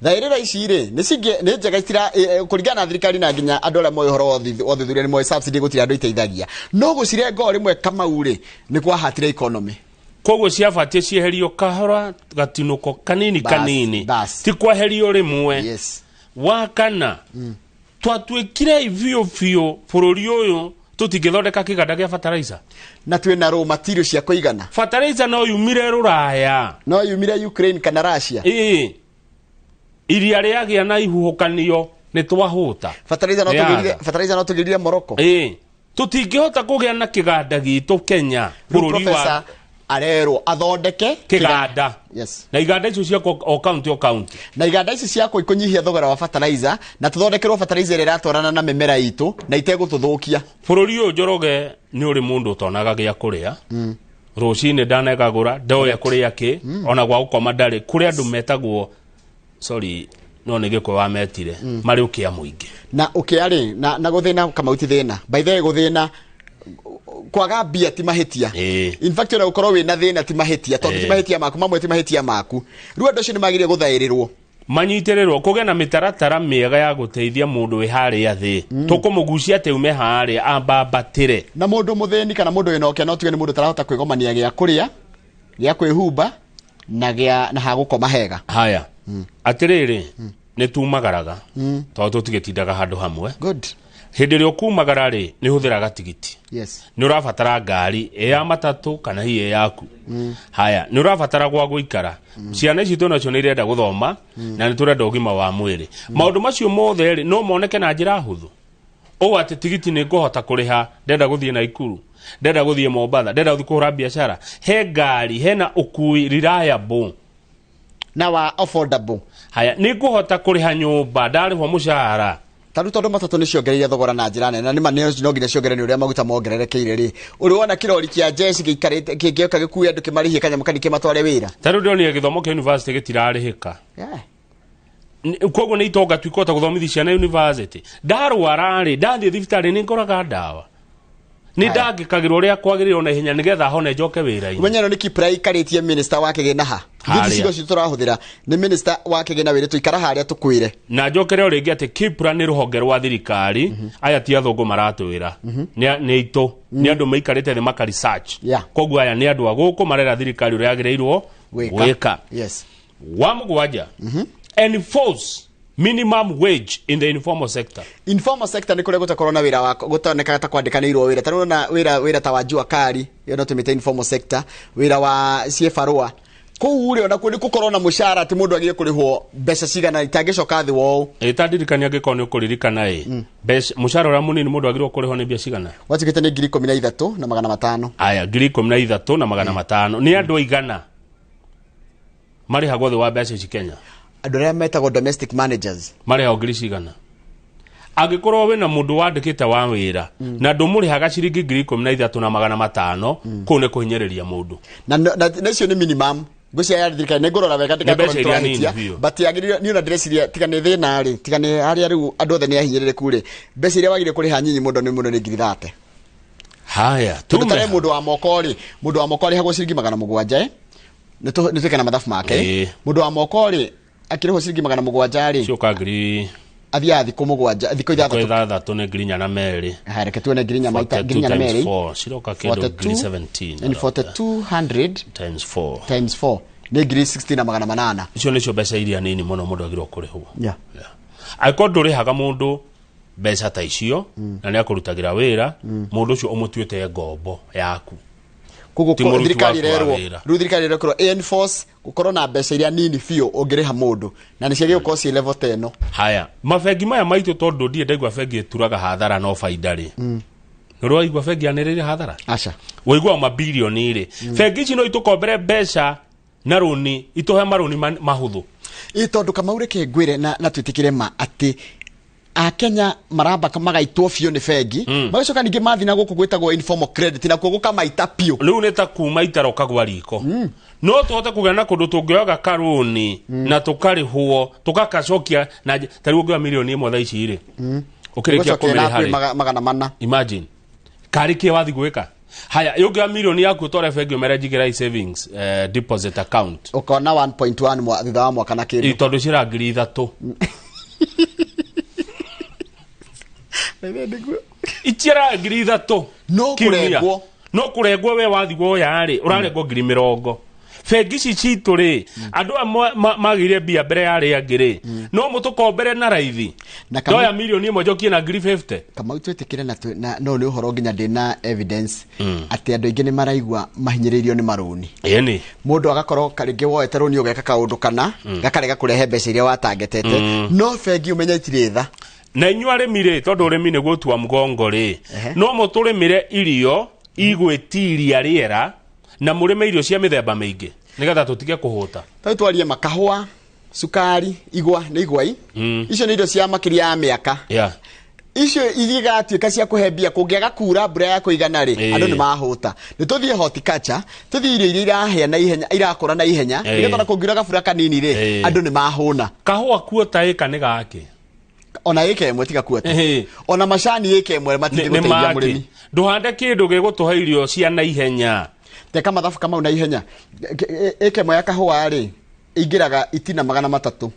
A: Thaĩrĩra ici rĩ, nĩ njega itira kũringana na thirikari na nginya andũ arĩa moĩ ũhoro wa ũthuthuria nĩ moĩ subsidy gũtirĩ andũ iteithagia. No gũcirenga o rĩmwe Kamau rĩ, nĩ kwahatire economy.
B: Koguo ciabatiĩ cieherio kahora gatinũko kanini kanini, ti kweherio rĩmwe.
A: Yes.
B: Wa kana, twatuĩkire biũ biũ bũrũri ũyũ tũtingĩthondeka kĩganda gĩa fertilizer.
A: Na twĩna raw material cia kũigana.
B: Fertilizer no yumire Rũraya.
A: No yumire Ukraine kana Russia.
B: Ĩĩ. Iria rĩagĩa na ihuhũkanio nĩ twahũta.
A: Fertilizer no tũgĩrire Morocco.
B: Ĩĩ. Tũtingĩhota kũgĩa na kĩganda gitũ Kenya. Bũrũri wa
A: arerwo athondeke
B: kĩganda.
A: Yes.
B: Na iganda icio ciakwo o county o county.
A: Na iganda ici ciakwo ikũnyihia thogora wa fertilizer na tũthondekerwo fertilizer ĩrĩa ĩratwarana na mĩmera itũ na itegũtũthũkia.
B: Bũrũri ũyũ Njoroge nĩ ũrĩ mũndũ ũtonaga gĩa kũrĩa. Rũcinĩ ndanekagũra, ndoya kũrĩa kĩ, ona gwa gũkoma ndarĩ. Kũrĩ andũ metagwo, sorry, no nĩ gĩkũ wa metire, marĩ ũkĩa mũingĩ.
A: Na ũkĩa rĩ, na gũthĩna Kamau ti thĩna. By the way, gũthĩna kwaga mbia ti mahĩtia. In fact, ona gũkorwo wĩna thĩna ti mahĩtia, tondũ ti mahĩtia maku, mamwe ti mahĩtia maku. Rĩu andũ acio nĩ magĩrĩire gũthaĩrĩrwo.
B: Manyitĩrĩrwo kũgĩa na mĩtaratara mĩega ya gũteithia mũndũ wĩ harĩa thĩ. Tũkũmũgucia atĩ ume harĩa ambambatĩre.
A: Na mũndũ mũthĩni kana mũndũ wĩna ũkĩa no tuge nĩ mũndũ ũtarahota kwĩgomania gĩa kũrĩa, gĩa kwĩhumba na gĩa na ha gũkoma hega.
B: Haya. Atĩrĩrĩ, nĩ tumagaraga tondũ tũtigĩtindaga handũ hamwe.
A: Good.
B: Hĩndĩ ĩrĩa ũkumagara rĩ, nĩ ũhũthĩraga tigiti.
A: Yes.
B: Nĩ ũrabatara ngari ĩ ya matatũ kana hihi ĩ yaku. Haya, nĩ ũrabatara gwa gũikara. Ciana ici twĩnacio nĩ irenda gũthoma na nĩ tũrenda ũgima wa mwĩrĩ. Maũndũ macio mothe rĩ, no moneke na njĩra hũthũ. Ũũ atĩ tigiti nĩ ngũhota kũrĩha, ndenda gũthiĩ Naikuru, ndenda gũthiĩ Mombatha, ndenda gũthiĩ kũhũra biacara. He ngari, hena ũkui reliable
A: na wa affordable.
B: Haya, nĩ ngũhota kũrĩha nyũmba, ndarĩhwo mũcara.
A: Tarĩu tondũ matatũ nĩ ciongereire thogora na njĩra nene, na nĩ no nginya ciongerere nĩ ũrĩa maguta mongererekeire rĩ. Ũrĩ wona kĩrori kĩa jeshi gĩikarĩte kĩngĩoka gĩkue andũ kĩmarĩhie kanyamũ kanini kĩmatware wĩra.
B: Tarĩu ndĩronire gĩthomo kĩa university gĩtirarĩhĩka. Koguo nĩ itonga tu ikũhota gũthomithia ciana university. Ndarwara rĩ, ndathiĩ thibitarĩ nĩ ngoraga ndawa. Nĩ ndangĩkagĩrwo ũrĩa kwagĩrĩirwo na ihenya nĩgetha hone njoke wĩra-inĩ.
A: Ũmenye ĩno nĩ KIPRA ĩikarĩtie minister wa kĩgĩna ha. Ithuĩ cigo citũ tũrahũthĩra nĩ minister wa kĩgĩna wĩrĩtwo ikara harĩa tũkwĩre.
B: Na njokere o rĩngĩ atĩ KIPRA nĩ rũhonge rwa thirikari, aya ti athũngũ maratwĩra. Nĩ itũ, nĩ andũ maikarĩte thĩ maka research. Koguo aya nĩ andũ a gũkũ marera thirikari ũrĩa yagĩrĩirwo gwĩka.
A: Yes.
B: Wa mũgwanja, enforce minimum wage in the informal sector.
A: Informal sector nĩ kũrĩa gũtakorwo na wĩra wa gũtonekaga ta kwandĩkanĩirwo wĩra. Tarĩu ũrona wĩra ta wa jua kali, ĩyo no tũmĩte informal sector, wĩra wa ciĩbarũa. Kũu rĩ, onakuo nĩ gũkorwo na mũcara atĩ mũndũ agĩrĩire kũrĩhwo mbeca cigana itangĩcoka thĩ wa ũũ.
B: Ĩ ta ndirikania angĩkorwo nĩ ũkũririkana ĩ, mbeca mũcara ũrĩa mũnini mũndũ agĩrĩirwo kũrĩhwo nĩ mbia cigana?
A: Watuĩkĩte nĩ 13,500.
B: Aya, 13,500. Nĩ andũ aigana marĩhagwo thĩ wa mbeca ici Kenya?
A: Andũ arĩa metagwo domestic managers
B: marĩhagwo ngiri cigana? Angĩkorwo wĩna mũndũ wandĩkĩte wa wĩra na ndũmũrĩhaga ciringi 13,500, kũu nĩ kũhinyĩrĩria mũndũ.
A: Na icio nĩ minimum. Ngwĩciria ya thirikari nĩ ngũrora wega
B: Nĩ mbeca
A: ndĩgakorwo
B: iria nini
A: nĩtũrahĩtia
B: biũ.
A: but yagĩrĩire niĩ ona ndĩreciria tiga nĩ thĩna rĩ, tiga nĩ harĩa rĩu andũ othe nĩ ahinyĩrĩrĩku rĩ, mbeca iria wagĩrĩire kũrĩha nyinyi mũno nĩ mũno nĩ 30,000.
B: Haya,
A: tondũ
B: tume
A: tarĩ mũndũ wa moko rĩ, mũndũ wa moko arĩhagwo ciringi 700, eh? Nĩ twĩke na mathabu make. Mũndũ wa moko rĩ, akĩrĩhwo ciringi 700 rĩ,
B: cioka ngiri
A: athiaga thikũ 7, thikũ
B: thikũ
A: 6.
B: 6 nĩ 42,000.
A: Haya, reke tuone 4,000 maita
B: 42 times
A: 42,000.
B: 4 ciroka kĩndũ ngiri 17
A: and 4200
B: times 4
A: times 4 nĩ 16,800.
B: Icio nĩcio mbeca iria nini mũno mũndũ agĩrĩirwo kũrĩhwo. Angĩkorwo ndũrĩhaga mũndũ mbeca ta icio na nĩ akũrutagĩra wĩra, mũndũ ũcio ũmũtuĩte ngombo yaku.
A: Koguo
B: Ti mũruti
A: thirikari
B: waku wa
A: ĩrerwo
B: wĩra.
A: Rĩu thirikari ĩrerwo enforce gũkorwo na mbeca iria nini biũ ũngĩrĩha mũndũ, na nĩ ciagĩrĩirwo gũkorwo ciĩ level ta ĩno.
B: Haya, mabengi maya maitũ, tondũ ndirĩ ndaigua bengi ĩturaga hathara no baida rĩ, nĩ ũraigua bengi yanĩrĩire hathara?
A: Aca.
B: Wĩiguaga mabirioni rĩ, bengi ici no itũkombere mbeca na rũni, itũhe marũni mahũthũ.
A: Ĩ, tondũ Kamau, reke ngwĩre na twĩtĩkĩre ma atĩ akenya maramba magaitwo biũ nĩ bengi, magacoka ningĩ mathiĩ na gũkũ gwĩtagwo informal credit, nakuo gũkamaita biũ.
B: Rĩu nĩ ta kuma itara ũkagwa riko. No tũhote kũgĩa na kũndũ tũngĩoyaga karũni na tũkarĩhwo tũgakacokia na ta rĩu ũngĩoya 1 mirioni thaa ici rĩ, ũkĩrĩkia
A: Ũgũcokia na
B: kũmĩrĩha
A: kwĩ
B: rĩ,
A: 400.
B: Imagine karĩ kĩ wathi gwĩka. Haya, ũngĩoya mirioni yaku ũtware bengi ũmere njigĩrai savings, deposit account,
A: ũkona 1.1 thutha wa mwaka na kĩndũ.
B: Ĩ, tondũ cira 3,000 iciara 3,000
A: No
B: kiumia.
A: kũrengwo.
B: No kũrengwo, we wathi woya rĩ, ũrarengwo 40,000. Bengi ici citũ rĩ, andũ aya magĩire mbia mbere ya arĩa angĩ rĩ, no mũtũkombere na raithi.
A: Na
B: ndoya 1 mirioni njokie na 50,000.
A: Kamau, twĩtĩkĩre na no nĩ ũhoro nginya ndĩna evidence atĩ andũ aingĩ nĩ maraigua mahinyĩrĩirio nĩ marũni.
B: Ĩni.
A: Mũndũ agakorwo karĩngĩ woete rũni ũgeka kaũndũ kana gakarega kũrehe mbeca iria watangetete, no bengi ũmenye itirĩ tha.
B: Na inyuĩ arĩmi rĩ, tondũ ũrĩmi nĩguo tua mũgongo rĩ, no mũtũrĩmĩre irio igwĩtiria rĩera na mũrĩme irio cia mĩthemba mĩingĩ nĩgetha tũtige kũhũta.
A: Tau twarie makahũa, cukari, igwa nĩ igwai. Icio nĩ irio cia makĩria ya mĩaka. Icio igatuĩka cia kũhe mbia kũngĩaga kura mbura ya kũigana rĩ, andũ nĩ mahũta. Nĩ tũthiĩ horticulture, tũthiĩ irio iria irahĩa na ihenya, irakũra na ihenya, nĩgetha ona kũngiura gabura kanini rĩ, andũ nĩ mahũna.
B: Kahũa kuota ĩka nĩ gake.
A: Ona ĩka ĩmwe tiga kuota, ona macani ĩka ĩmwe
B: Nĩ
A: matingĩgũteithia
B: make.
A: mũrĩmi.
B: Ndũhande kĩndũ gĩgũtũhe irio cia naihenya.
A: Teka mathabu Kamau na ihenya. Ĩka ĩmwe ya kahũa rĩ, ĩingĩraga itina 300.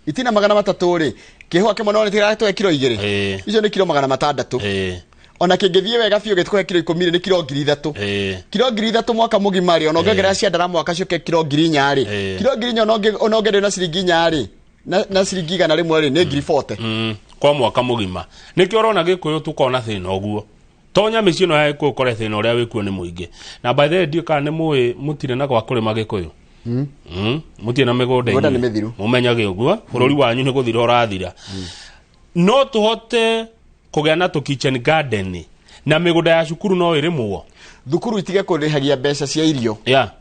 A: Itina 300 rĩ, kĩhũa kĩmwe no nĩkĩratũhe kiro 2. Icio nĩ kiro 600. Ona kĩngĩthiĩ wega biũ gĩtũhe kiro 10 rĩ, nĩ kiro 3,000. Kiro 3,000 mwaka mũgima rĩ, ona ũngĩongerera cia ndara mwaka ciũke kiro 4,000 rĩ, kiro 4,000 ona ũngĩendia na ciringi 4 rĩ, na ciringi 100 rĩ, nĩ 40,000.
B: Kwa mwaka mũgima. Nĩkĩo ũrona gĩkũyũ tũkona thĩna ũguo. Tonya mĩciĩ ĩno ya gĩkũyũ ũkore thĩna ũrĩa wĩkuo nĩ mũingĩ. Na by the way, ndiũĩ kana nĩ mũĩ mũtirĩ na gwa kũrĩma gĩkũyũ. Mũtirĩ na mĩgũnda.
A: Mĩgũnda nĩ
B: Inyuĩ.
A: mĩthiru.
B: Mũmenyage ũguo bũrũri wanyu nĩ gũthira ũrathira. No tũhote kũgĩa na tũ kitchen garden na mĩgũnda ya cukuru no ĩrĩmwo.
A: Thukuru itige kũrĩhagia mbeca cia irio,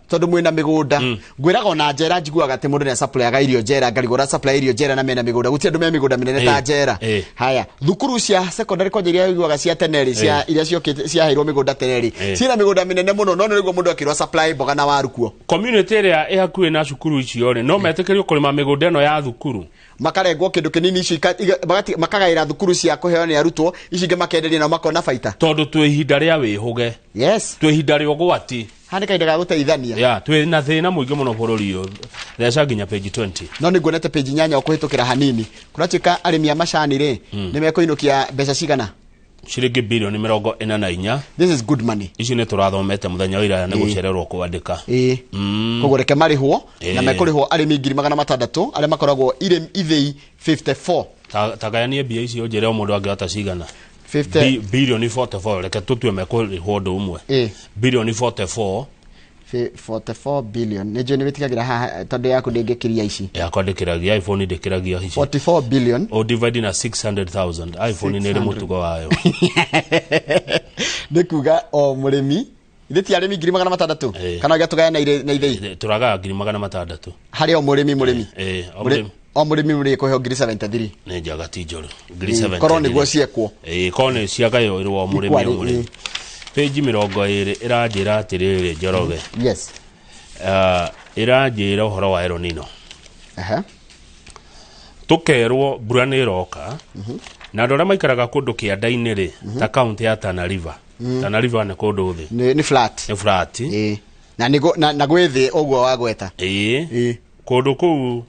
A: tondũ mwĩna mĩgũnda. Ngwĩraga ona njera, njiguaga atĩ mũndũ nĩ supplyaga irio njera, ngarigwo ũrĩa supply irio njera na mena mĩgũnda. Gũtirĩ andũ me mĩgũnda mĩnene ta njera. Haya, thukuru cia secondary kwanja iria iguaga cia tene rĩ, cia iria ciokĩte ciaheirwo mĩgũnda tene rĩ, ciĩna mĩgũnda mĩnene mũno, no nĩguo mũndũ akĩrwo supply mboga na waru kuo.
B: Community ĩrĩa ĩ hakuhĩ na cukuru icio rĩ, no metĩkĩrio kũrĩma mĩgũnda ĩno ya thukuru.
A: Makarengwo kĩndũ kĩnini, icio makagaĩra thukuru cia kũheo nĩ arutwo, icio ingĩ makenderia nao makona baita.
B: Tondũ twĩ ihinda rĩa wĩhũge. Twĩ ihinda rĩa ũgwati.
A: Haha nĩ kahinda ga gũteithania.
B: Ya, twĩ na thĩna mũingĩ mũno bũrũri ũyũ. Theca nginya page 20.
A: No nĩ nguonete page 8 ũkũhĩtũkĩra hanini. Kũratuĩka arĩmi a macani rĩ, nĩ mekũinũkia mbeca cigana?
B: Ciringi bilioni 44.
A: This is good money.
B: Ici nĩ tũrathomete mũthenya wa ira nĩ gũcererwo kwandĩka.
A: Koguo reke marĩhwo na mekũrĩhwo arĩmi 600,000 arĩa makoragwo ithĩi 54.
B: Ta gayanie mbia icio njĩre o mũndũ angĩhota cigana.
A: 50.
B: Bilioni 44, reke tũtue mekũrĩhwo ũndũ ũmwe. Bilioni 44.
A: 44 billion, nĩ njũĩ nĩ wĩtigagĩra haha tondũ yaku ndĩngĩkĩria ici.
B: Yakwa ndĩkĩragia, iPhone ndĩkĩragia ici.
A: 44 billion.
B: O divide na 600,000, iPhone nĩ ĩrĩ
A: 600.
B: Mũtugo wayo.
A: Nĩ kuga o mũrĩmi, ithe ti arĩmi 600,000, kana ũrĩa tũgaya na na ithĩi?
B: Tũragaga 600,000.
A: Harĩ o mũrĩmi mũrĩmi.
B: O mũrĩmi.
A: O mũrĩmi mũrĩmi kũheo 73,000.
B: Nĩ njaga ti njũru, 73,000.
A: Korwo nĩguo ciekwo.
B: Korwo nĩ ciagayũrwo o mũrĩmi o
A: Equally,
B: mũrĩmi. Page 20 ĩranjĩra atĩrĩrĩ, Njoroge.
A: Yes.
B: Ĩranjĩra ũhoro wa El Nino. Tũkerwo mbura nĩ ĩroka na andũ arĩa maikaraga kũndũ kĩanda-inĩ rĩ, ta kaunti ya Tana River. Tana River nĩ kũndũ thĩ.
A: Nĩ flat.
B: Nĩ flat.
A: Na nĩ na gwĩ thĩ ũguo wagweta.
B: Ĩĩ. Kũndũ kũu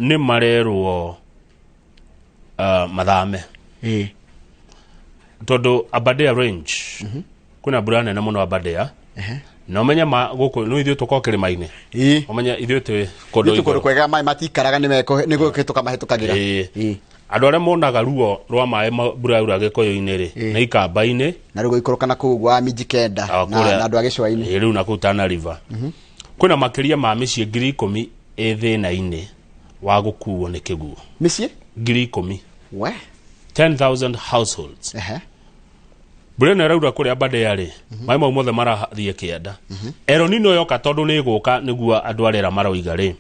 B: nĩ marerwo mathame. Tondũ Aberdare Range kwĩna mbura nene mũno Aberdare. Na ũmenye ma gũkũ no ithuĩ tũkorwo kĩrĩma-inĩ. Ũmenye ithuĩ twĩ kũndũ
A: Ithuĩ kũndũ
B: igũrũ.
A: Kwega maĩ matikaraga nĩ meko nĩ gũkĩtũka mahĩtũkagĩra.
B: Ĩĩ. Andũ arĩa monaga ruo rwa maĩ mbura yaura Gĩkũyũ-inĩ rĩ, nĩ Ikamba-inĩ.
A: Na rĩu gũikũrũka na kũu gwa Mijikenda na andũ a gĩcũa-inĩ.
B: Ĩĩ, rĩu na kũu Tana River. Kwĩna makĩria ma mĩciĩ 10,000 ĩ thĩna-inĩ wa gũkuo nĩ kĩguũ.
A: Mĩciĩ?
B: 10,000.
A: We.
B: 10,000 households. Mbura ĩno ĩraura kũrĩa Aberdare rĩ, maĩ mau mothe marathiĩ kĩanda. El Nino yoka tondũ nĩ ĩgũka nĩguo andũ arera maroiga rĩ.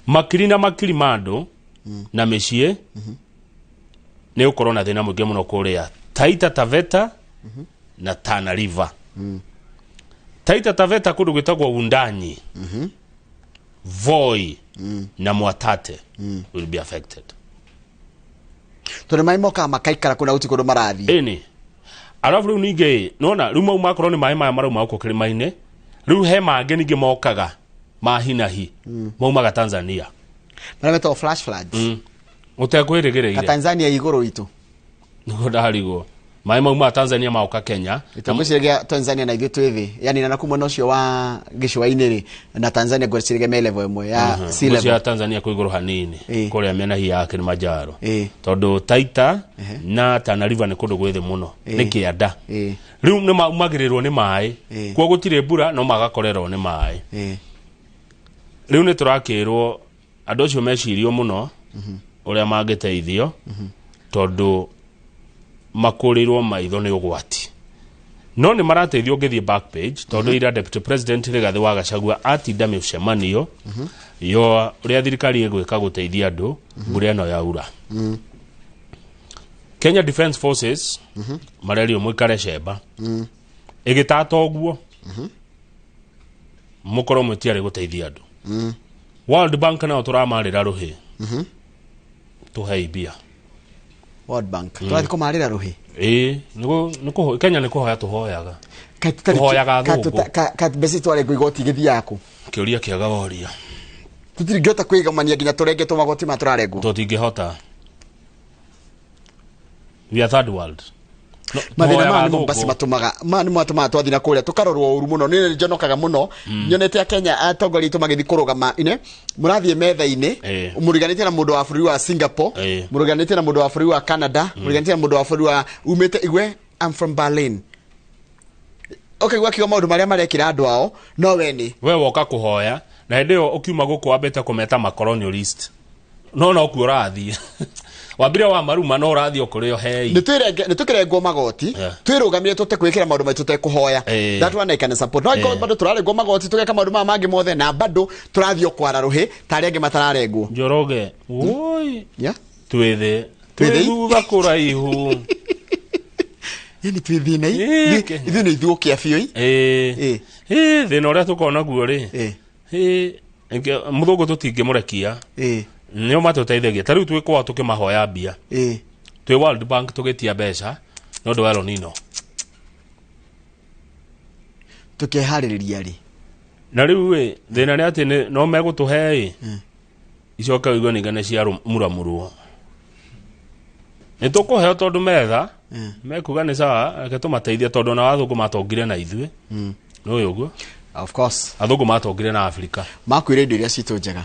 B: Makiri na makiri ma andũ na mĩciĩ nĩ gũkorwo na thĩna mũingĩ mũno kũrĩa Taita Taveta na Tana River. Taita Taveta kũndũ gwĩtagwo Wundanyi, Voi na Mwatate will be affected.
A: Tondũ maĩ mokaga makaikara kũu na gũtirĩ kũndũ marathiĩ.
B: Ĩni. Arabu rĩu ningĩ nona rĩu mau makorwo nĩ maĩ maya marauma gũkũ kĩrĩma-inĩ, rĩu he mangĩ ningĩ mokaga ma hinahi maumaga Tanzania.
A: Marĩa metagwo flash floods.
B: Ũtekwĩrĩgĩrĩire.
A: Ka Tanzania igũrũ itũ.
B: Nĩguo ndarigwo. Maĩ mau ma Tanzania maoka Kenya.
A: Tũngwĩciria Tanzania na ithuĩ twĩ thĩ. Yani na kuma mwena ũcio wa gĩcũa-inĩ rĩ na Tanzania ngwĩciria me level ĩmwe ya sea
B: Ngwĩciria
A: level.
B: Tanzania kwĩ igũrũ hanini kũrĩa mĩena hi ya Kilimanjaro. Tondũ Taita na Tana River nĩ kũndũ gwĩ thĩ mũno. Nĩ kĩanda. Rĩu nĩ maumagĩrĩrwo nĩ maĩ. Kuo gũtirĩ mbura no magakorerwo nĩ maĩ. Rĩu nĩ tũrakĩrwo andũ acio mecirio mũno ũrĩa mangĩteithio tondũ makũrĩirwo maitho nĩ ũgwati. No nĩ marateithio ũngĩthiĩ back page tondũ ira Deputy President Rigathĩ wa Gachagua atinda mĩcemanio yo ũrĩa thirikari ĩgwĩka gũteithia andũ mbura ĩno yaura. Kenya Defence Forces marerio mũikare cemba ĩgĩtata ũguo mũkorwo mwĩtiarĩ gũteithia andũ. World Bank nao tũramarĩra rũhĩ tũhei mbia.
A: World Bank. Tũrathiĩ kũmarĩra rũhĩ.
B: Ĩĩ, Kenya nĩ kũhoya tũhoyaga. Tũhoyaga athũngũ.
A: Mbeca twarengwo igoti igĩthiaga kũ?
B: Kĩũria kĩega woria.
A: Tũtingĩhota kwĩgomania nginya tũrengetwo magoti ma tũrarengwo.
B: Tũtingĩhota. We are third world.
A: Mathĩna maya nĩmo basi matũmaga maya nĩmo matũmaga twathiĩ na kũrĩa tũkarorwo ũru mũno. Nĩ njonokaga mũno nyonete a Kenya atongoria aitũ magĩthiĩ kũrũgama ine mũrathiĩ metha-inĩ mũriganĩtie na mũndũ wa bũrũri wa Singapore, mũriganĩtie na mũndũ wa bũrũri wa Canada, mũriganĩtie na mũndũ wa bũrũri wa umĩte igwe I'm from Berlin. Ũkaigua akiuga maũndũ marĩa marekĩra andũ ao no we nĩ
B: we woka kũhoya na hĩndĩ ĩyo ũkiuma gũkũ wambĩte kũmeta macolonialist no no kuo ũrathiĩ wambire wa maruma no ũrathiĩ kũrĩ o hei.
A: Nĩ tũkĩrengwo magoti twĩrũgamire tũte kwĩkĩra maũndũ maitũ tũtekũhoya. That one I can support. No ĩkorwo bado tũrarengwo magoti tũgeka maũndũ maya mangĩ mothe na bado tũrathiĩ o kwara rũhĩ ta arĩa angĩ matararengwo.
B: Njoroge woi twĩ thĩ
A: Twĩ thĩ?
B: Thutha kũraihu.
A: Yani twĩ thĩna ithuĩ nĩ ithuĩ ũkĩa biũ.
B: Ĩĩ thĩna ũrĩa tũkoragwo naguo rĩ, mũthũngũ tũtingĩmũrekia. Nĩo matũteithagia ta rĩu twĩ kwao tũkĩmahoya mbia. Twĩ World Bank tũgĩtia mbeca nĩ ũndũ wa El Nino.
A: Tũkeharĩrĩria rĩ?
B: Na rĩu ĩ thĩna nĩ atĩ no megũtũhe ĩ icoke ũigue ningĩ nĩ cia muramurwo. Nĩ tũkũheo tondũ metha mekuga nĩ sawa reke tũmateithie tondũ ona athũngũ matongire na ithuĩ. Nĩ ũĩ ũguo?
A: Of course.
B: Athũngũ matongire na Afrika.
A: Makuire indo iria citũ njega.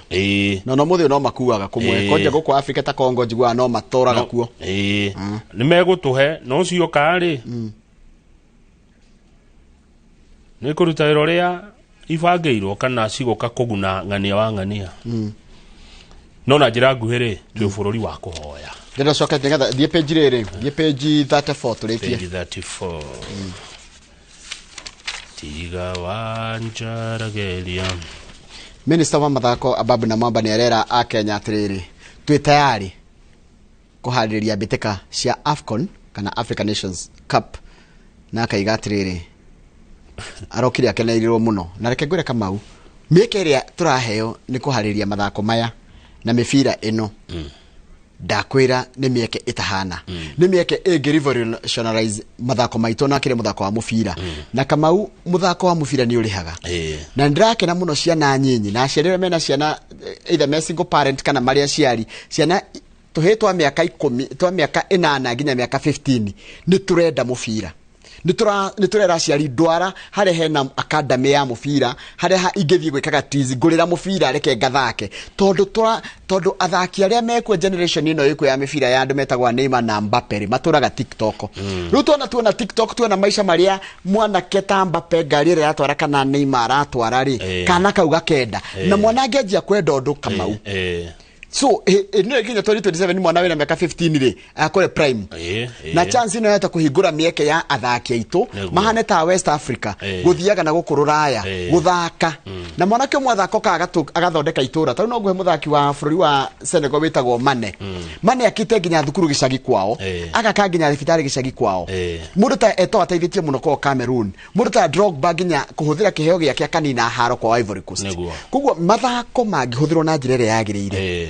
A: No no mũthĩ no makuaga kũmwe. Konja gũkũ Afrika ta Congo njiguaga no matũraga kuo.
B: Nĩ megũtũhe no cioka rĩ nĩ kũruta wĩra ũrĩa ibangĩirwo kana cigũka kũguna ng'ania wa ng'ania. No na njĩra nguhĩ rĩ twĩ bũrũri wa kũhoya.
A: Ndĩrenda coke nĩgetha thiĩ page rĩrĩ, thiĩ page 34 tũrĩkie.
B: Page 34. Tiga wanjarageria.
A: Minister wa mathako Ababu Namwamba nĩ arera a Kenya atĩrĩrĩ twĩ tayari kũharĩrĩria mbĩtĩka cia AFCON kana African Nations Cup na akaiga atĩrĩrĩ arokire akenereirwo mũno na reke ngwĩre Kamau Mĩeke ĩrĩa tũraheo nĩ kũharĩria mathako maya na mĩbira ĩno, ndakwĩra nĩ mĩeke ĩtahana, nĩ mĩeke ĩngĩ revolutionize mathako maitũ na kĩrĩ mũthako wa mũbira. Na Kamau, mũthako wa mũbira nĩ ũrĩhaga, na nĩndĩrakena mũno ciana nyinyi na aciari arĩa mena ciana, either me single parent kana marĩ aciari, ciana tũhĩĩ twa mĩaka 10, twa mĩaka 8 nginya mĩaka 15, nĩ tũrenda mũbira. Nĩ tũrera aciari, ndwara harĩa hena academy ya mũbira, harĩa ingĩthiĩ gwĩkaga tizi, ngũrĩra mũbira, reke ngathake, tondũ athaki arĩa mekuo, generation ĩno ĩkuo ya mĩbira ya andũ metagwo Neymar na Mbappe rĩ, matũraga TikTok. Rĩu tuona TikTok, tuona maica marĩa mwanake ta Mbappe, ngari ĩrĩa aratwara kana Neymar aratwara rĩ, kana kau gakenda. Na mwana angĩanjia kwenda ũndũ, Kamau, so nĩ nginya 2027 mwana wĩna mĩaka 15 rĩ, akore prime. Na chance ĩno yahota kũhingũra mĩeke ya athaki aitũ mahane ta West Africa, gũthiaga na gũkũ rũraya gũthaka, na mwanake ũmwe athaka okaga agathondeka itũra. Tarĩu no ngũhe mũthaki wa bũrũri wa Senegal wĩtagwo Mane. Mane akĩte nginya thukuru gĩcagi kwao, agaka nginya thibitarĩ gĩcagi kwao. Mũndũ ta Eto'o ateithĩtie mũno kwao Cameroon. Mũndũ ta Drogba nginya kũhũthĩra kĩheo gĩake akanina haro kwa Ivory Coast. Koguo mathako mangĩhũthĩrwo na njĩra ĩrĩa yagĩrĩire,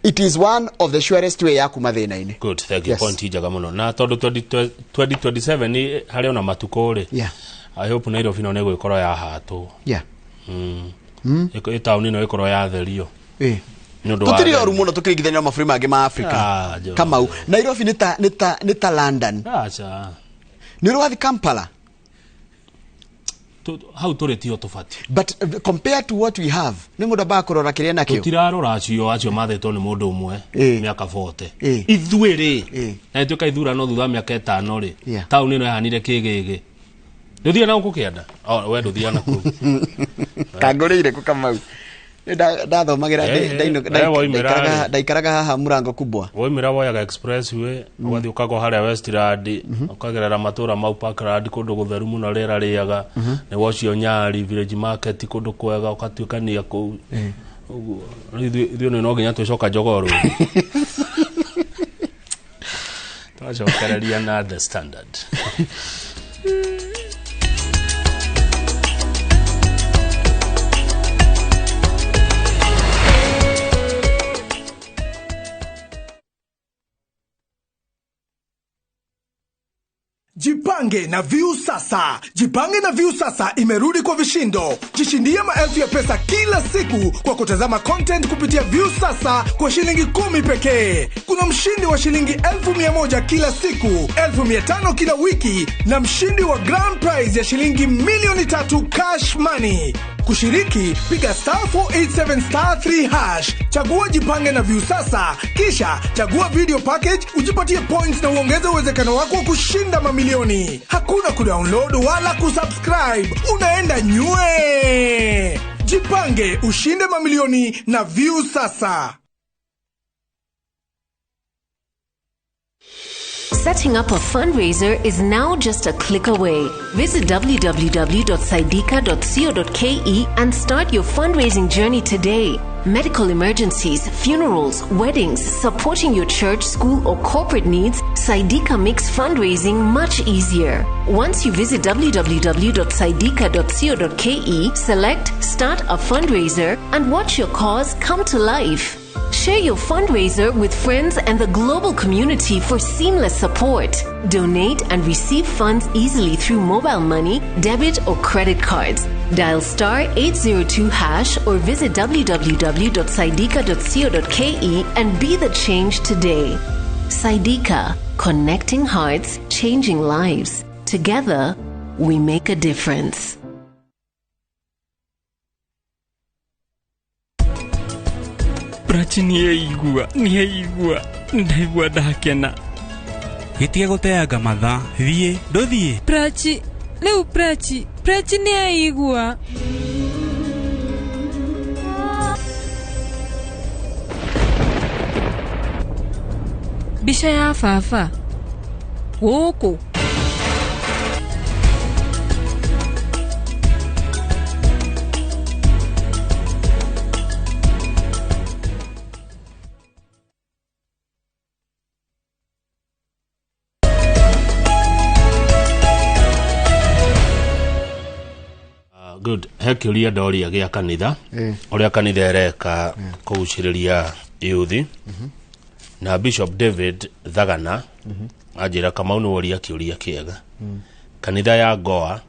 A: it is one of the surest way ya kuma thĩna-inĩ.
B: Good, thank you.
A: Yes.
B: Point njega mũno, na tondũ 2027 nĩ harĩ ona matukũ rĩ, I hope Nairobi no nĩ gwĩkorwo yahatwo. Taũni ĩno ĩkorwo yatherio nĩ ũndũ wa
A: Tũtirĩ oru mũno tũkĩringithania na mabũrũri mangĩ ma Africa.
B: Ah, jo.
A: Kamau, Nairobi nĩ ta London.
B: Aca.
A: Nĩ ũrĩ wathiĩ Kampala?
B: Hau tũrĩ tio tũbatiĩ.
A: But compared to what we have, nĩ mũndũ ambaga kũrora kĩrĩa nakĩo.
B: Tũtirarora acio mathĩtwo nĩ mũndũ ũmwe mĩaka 40. Ithuĩ rĩ, na ituĩka ithurano thutha wa mĩaka 5 rĩ, taũni ĩno yahanire kĩgĩgĩ. Ndũthiĩ na gũkũ kĩanda? Oh, we ndũthiaga na kũu.
A: Kangũrĩire kũ, Kamau? Nĩ ndathomagĩra
B: We woimĩra rĩ?
A: ndaikaraga haha Murango Kubwa.
B: Woimĩra woyaga expressway, ũgathiĩ ũkagwa harĩa Westland, ũkagerera matũra mau Parkland, kũndũ gũtheru mũno, rĩera rĩega, nĩ wocio Nyari Village Market, kũndũ kwega, ũgatuĩkania kũu ũguo. Rĩu ithuĩ no nginya twĩcoka jogoo rũĩ twacokereria na The Standard.
N: Jipange na View Sasa. Jipange na View Sasa imerudi kwa vishindo. Jishindie maelfu ya pesa kila siku kwa kutazama content kupitia View Sasa kwa shilingi 10 pekee. Kuna mshindi wa shilingi 100,000 kila siku, 500,000 kila wiki na mshindi wa grand prize ya shilingi 3,000,000 cash money. Kushiriki, piga star 487 star 3 hash, chagua Jipange na View Sasa, kisha chagua video package, ujipatie points na uongeze uwezekano wako wa kushinda mamilioni. Hakuna kudownload wala kusubscribe, unaenda nywe. Jipange ushinde mamilioni na View Sasa.
U: Setting up a fundraiser is now just a click away. Visit www.saidika.co.ke and start your fundraising journey today. Medical emergencies, funerals, weddings, supporting your church, school, or corporate needs, Saidika makes fundraising much easier. Once you visit www.saidika.co.ke, select Start a Fundraiser and watch your cause come to life. Share your fundraiser with friends and the global community for seamless support. Donate and receive funds easily through mobile money, debit, or credit cards. Dial star 802 hash or visit www.saidika.co.ke and be the change today. Saidika, connecting hearts, changing lives. Together, we make a difference.
V: Prachi nĩeigua nĩeigua ndaigua ndakena.
W: Gĩtige gũteanga mathaa, thiĩ ndũthiĩ.
X: Prachi rĩu, Prachi, Prachi nĩaigua. Mbica ya baba gũkũ.
B: Good. He kĩũria ndoria gĩa kanitha, ũrĩa kanitha ĩreka kũgucĩrĩria yuthi, na Bishop David Thagana anjĩra, Kamau, nĩ woria kĩũria kĩega. Kanitha ya Goa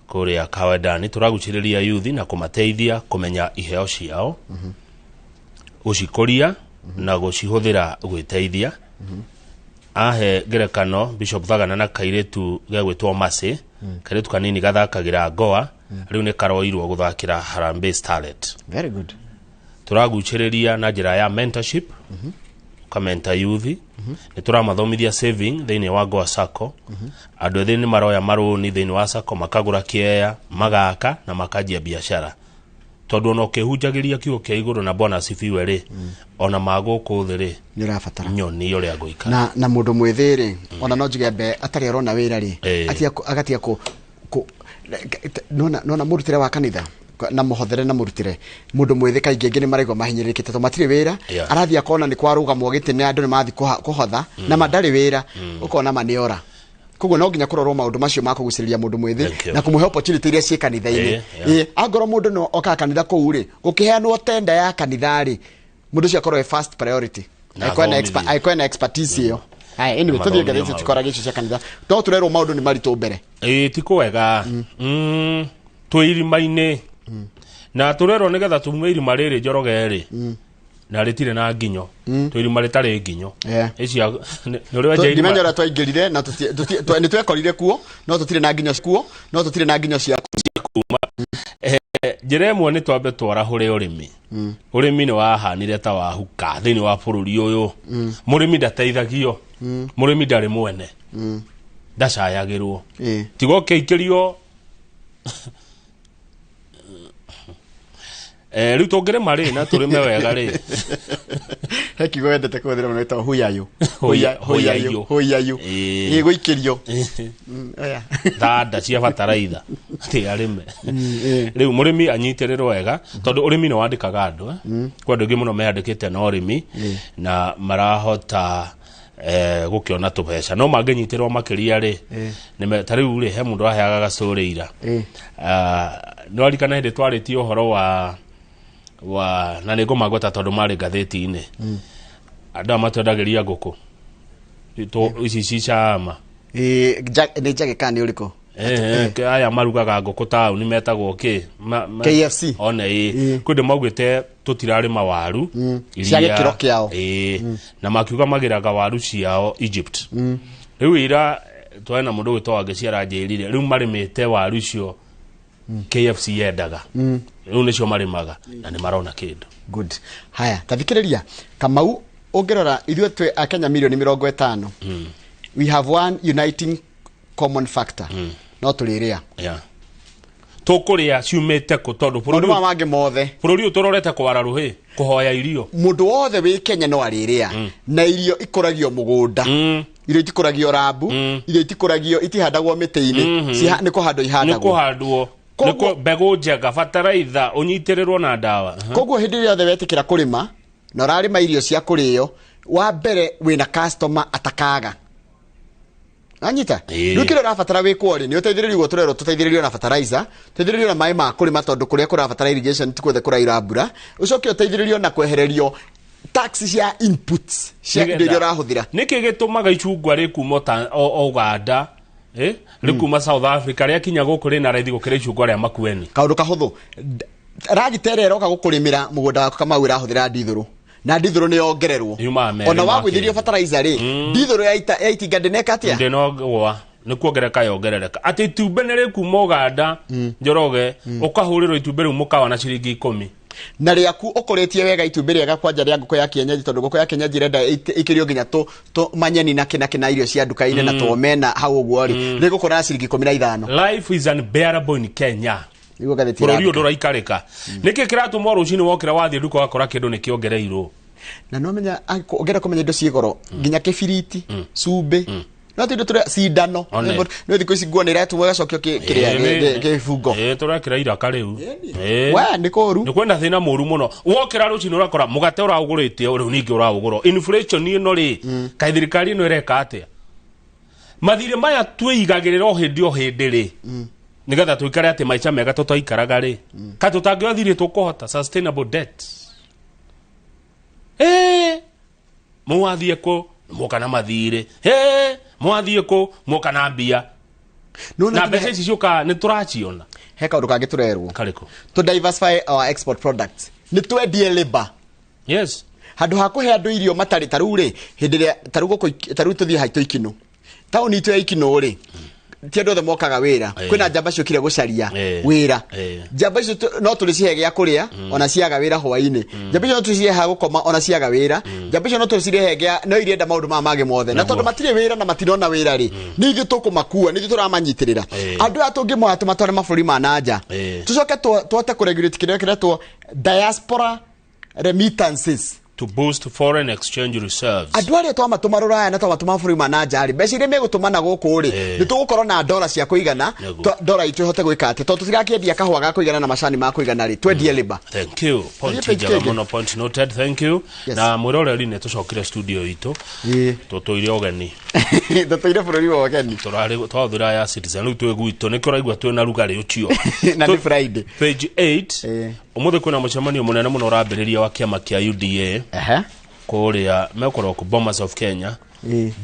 B: kũrĩa Kawendani tũragucĩrĩria yuthi na kũmateithia kũmenya iheo ciao, gũcikũria na gũcihũthĩra gwĩteithia. Ahe ngerekano Bishop Thagana na kairĩtu gegwĩtwo Mercy, kairĩtu kanini gathakagĩra Goa, rĩu nĩ karoirwo gũthakĩra Harambee Starlet.
A: Very good.
B: Tũragucĩrĩria na njĩra ya mentorship, ũkamenta yuthi. Nĩ tũramathomithia saving thĩinĩ wa Goa Sacco. Andũ ethĩ nĩ maroya marũni thĩinĩ wa Sacco, makagũra kĩea, magaka na makanjia biacara, tondũ ona ũkĩhunjagĩria kiugo kĩa igũrũ na Bwana asifiwe rĩ, ona ma gũkũ thĩ rĩ,
A: nĩ ũrabatara
B: nyoni ũrĩa ngũikara.
A: Na mũndũ mwĩthĩ rĩ, ona no njuge mbe atarĩ arona wĩra rĩ, agatia kũ nona mũrutĩre wa kanitha na mũhothere na mũrutĩre mũndũ mwĩthĩ. Kaingĩ angĩ nĩ maraigua mahinyĩrĩrĩkĩte tondũ matirĩ wĩra. Arathiĩ akona nĩ kwarũgamwo gĩtĩ nĩ andũ nĩ mathiĩ kũhotha na ma ndarĩ wĩra, ũkona ma nĩ ora. Koguo no nginya kũrorwo maũndũ macio ma kũgucĩrĩria mũndũ mwĩthĩ
B: Thank you.
A: na kũmũhe opportunity iria ciĩ kanitha-inĩ. Angorwo mũndũ no okaga kanitha kũu rĩ, gũkĩheanwo tenda ya kanitha rĩ, mũndũ ũcio akorwo e first priority.
B: Na
A: Angĩkorwo ena
B: athomithio.
A: angĩkorwo ena expertise ĩyo. Haya, anyway,
B: Na
A: tũthiĩ
B: mathomithio
A: ngathĩti
B: maũndũ.
A: tũkoraga icio cia kanitha no tũrerwo maũndũ nĩ maritũ mbere.
B: Ĩĩ, ti kwega. Twĩ irima-inĩ na tũrerwo nĩgetha tume irima rĩrĩ, Njoroge rĩ, na rĩtirĩ na nginyo. Twĩ irima rĩtarĩ nginyo. Icia nĩ ũrĩ wenja irima?
A: Ndimenya ũrĩa twaingĩrire na nĩ twekorire kuo, no tũtirĩ na nginyo kuo, no tũtirĩ na nginyo cia
B: kuma. Njĩra ĩmwe nĩ twambe twarahũre ũrĩmi. Ũrĩmi nĩ wahanire ta wahuka thĩinĩ wa bũrũri ũyũ. Mũrĩmi ndateithagio, mũrĩmi ndarĩ mwene, ndacayagĩrwo, tiga ũkĩikĩrio. Rĩu tũngĩrĩma rĩ na tũrĩme wega rĩ.
A: He kiugo wendete kũhũthĩra mũno gĩtagwo huyayũ.
B: Huyayũ.
A: Huyayũ.
B: Ĩĩ.
A: Ĩ gũikĩrio. Oya.
B: Thanda cia bataraitha atĩ arĩme. Rĩu mũrĩmi anyitĩrĩrwo wega, tondũ ũrĩmi nĩ wandĩkaga andũ, eh? Kwĩ andũ aingĩ mũno meyandĩkĩte na ũrĩmi na marahota gũkĩona tũbeca, no mangĩnyitĩrwo makĩria rĩ, ta rĩu rĩ, he mũndũ aheaga gacũrĩ ira. Nĩ warikana hĩndĩ twarĩtie ũhoro wa na nĩ ngũmagweta tondũ marĩ ngathĩti-inĩ, andũ aya matwendagĩria ngũkũ ici cicama?
A: Nĩ njage kana nĩ ũrĩkũ?
B: Aya marugaga ngũkũ taũni metagwo kĩ?
A: KFC.
B: One ĩ kwĩ ndĩ maugĩte tũtirarĩma waru
A: Cia gĩkĩro kĩao.
B: Ĩ, na makiuga magĩraga waru ciao Egypt. Rĩu ira twarĩ na mũndũ gwĩtwo Wangeci aranjĩrire rĩu marĩmĩte waru icio KFC yendaga. Rĩu nĩcio marĩmaga na nĩ marona kĩndũ.
A: Good. Haya, tathikĩrĩria Kamau, ũngĩrora ithuĩ twĩ akenya milioni 50, we have one uniting common factor, no tũrĩrĩa.
B: Tũkũrĩa ciumĩte kũ, tondũ
A: maũndũ
B: bũrũri
A: maya mangĩ mothe
B: bũrũri ũyũ tũrorete kwara rũhĩ kũhoya irio.
A: Mũndũ wothe wĩ Kenya no arĩrĩa, na irio ikũragio mũgũnda, irio itikũragio rambu, irio itikũragio, itihandagwo mĩtĩ-inĩ. Nĩ kũhandwo
B: nĩ
A: ihandagwo.
B: Kũhandwo. Nĩ mbegũ njega, bataraitha, ũnyitĩrĩrwo na ndawa.
A: Koguo hĩndĩ ĩrĩa yothe wetĩkĩra kũrĩma na ũrarĩma irio cia kũrĩo, wa mbere wĩna customer atakaga anyita. Rĩu kĩrĩa ũrabatara wĩkwo rĩ, nĩ ũteithĩrĩrio guo tũrerwo tũteithĩrĩrio na fertilizer, ũteithĩrĩrio na maĩ ma kũrĩma, tondũ kũrĩa kũrabatara irrigation ti kuothe kũraira mbura, ũcoke ũteithĩrĩrio na kwehererio tax cia inputs cia indo iria ũrahũthĩra.
B: Nĩkĩ gĩtũmaga icungwa rĩkuma o Uganda, rĩkuma South Africa, rĩakinya gũkũ rĩna raithi gũkĩra icungwa rĩa Makueni?
A: Kaũndũ kahũthũ, ragita ĩrĩa ĩroka gũkũrĩmĩra mũgũnda waku, Kamau, ĩrahũthĩra ndithũrũ, na ndithũrũ nĩ yongererwo.
B: Yumaga merĩ
A: ona
B: ma
A: wagũithĩrio
B: kĩndũ.
A: fertilizer rĩ, ndithũrũ ya itinga ndĩneka atĩa?
B: Ndĩnogwa nĩ kuongerereka yongerereka, atĩ itumbĩ nĩ rĩkuma Uganda, Njoroge, ũkahũrĩrwo itumbĩ rĩu mũkawa na ciringi 10.
A: Na rĩaku ũkũrĩtie wega itumbĩ rĩega kwanja rĩa ngũkũ ya kienyeji, tondũ ngũkũ ya kienyeji ĩrenda ĩkĩrio nginya tũ manyeni na kĩna kĩna irio cia nduka-inĩ na tũomena hau ũguo rĩ, rĩgũkũra na ciringi 15.
B: Life is unbearable in Kenya.
A: Nĩguo ngathĩti
B: bũrũri ũyũ
A: ĩrandĩka.
B: Ndũraikarĩka. Nĩkĩ kĩratũma rũcinĩ wokĩra wathiĩ nduka wakora kĩndũ nĩ kĩongereirwo?
A: Na no menya ũngĩenda kũmenya indo ciĩ goro, nginya kĩbiriti, cumbĩ, no ti indo tũrĩa cindano.
B: One.
A: No thikũ ici nguo nĩ iretumwo ĩgacokio kĩrĩa kĩbungo.
B: Ĩĩ, tũrekĩra iraka rĩu. Ĩĩ.
A: We nĩ kũru.
B: Nĩ kwĩna thĩna mũru mũno. Wokĩra rũcinĩ ũrakora mũgate ũraũgũrĩte rĩu ningĩ ũraũgũrwo. Inflation ĩno rĩ, kaĩ thirikari ĩno ĩreka atĩa? Mathirĩ maya twĩigagĩrĩra o hĩndĩ o hĩndĩ rĩ, Nigetha tuikare ati maica mega tutaikaraga ri. Ka tutangĩothire tũkũhota sustainable debt. Mwathiĩ kũ mwoka na mathirĩ. Mwathiĩ kũ mwoka na mbia. Na mbeca ici ciũkaga nĩ tũraciona.
A: He kaũndũ kangĩ tũrerwo.
B: Karĩkũ?
A: To diversify our export products. Nĩ twendie labor.
B: Yes.
A: Handũ ha kũhe andũ irio matarĩ ta rĩu rĩ, hĩndĩ ĩrĩa ta rĩu gũkũ ta rĩu tũthiĩ haitũ Ikinũ. Taũni itũ ya Ikinũ rĩ, ti andũ othe mokaga wĩra. Kwĩna njamba ciũkire gũcaria wĩra. Njamba icio no tũrĩcihe gĩa kũrĩa ona ciaga wĩra hwaĩ-inĩ. Njamba icio no tũrĩcihe ha gũkoma ona ciaga wĩra. Njamba icio no tũrĩcihe gĩa no irenda maũndũ maya mangĩ mothe. Na tondũ matirĩ wĩra na matirona wĩra rĩ, nĩ ithuĩ tũkũmakua, nĩ ithuĩ tũramanyitĩrĩra. Andũ aya tũngĩmoya tũmatware mabũrũri ma na nja. Tũcoke tũhote kũregulate kĩrĩa kĩretwo diaspora remittances.
B: To boost foreign exchange reserves.
A: Andũ arĩa twamatũma rũraya na twamatũma bũrũri ma na nja rĩ, mbeca iria megũtũma na gũkũ rĩ, nĩ tũgũkorwo na dola cia kũigana, dola itũ ĩhote gwĩka atĩ, tondũ tũtigakĩendia kahũa ga kũigana na macani ma kũigana rĩ, twendie labor.
B: Thank you. Point njega mũno, point noted. Thank you. Na mwĩroreri nĩ tũcokire studio itũ. Tũtũire ũgeni.
A: Tũtũire bũrũri wa ũgeni.
B: Tũrarĩ twathira ya Citizen rĩu twĩ gwitũ nĩkĩo ũraigua twĩna rugarĩ ũcio.
A: Na nĩ Friday.
B: Page 8. Ũmũthĩ kwĩna mũcemanio mũnene mũno ũrambĩrĩria wa kĩama kĩa UDA. Kũrĩa mekorwo ku Bomas of Kenya.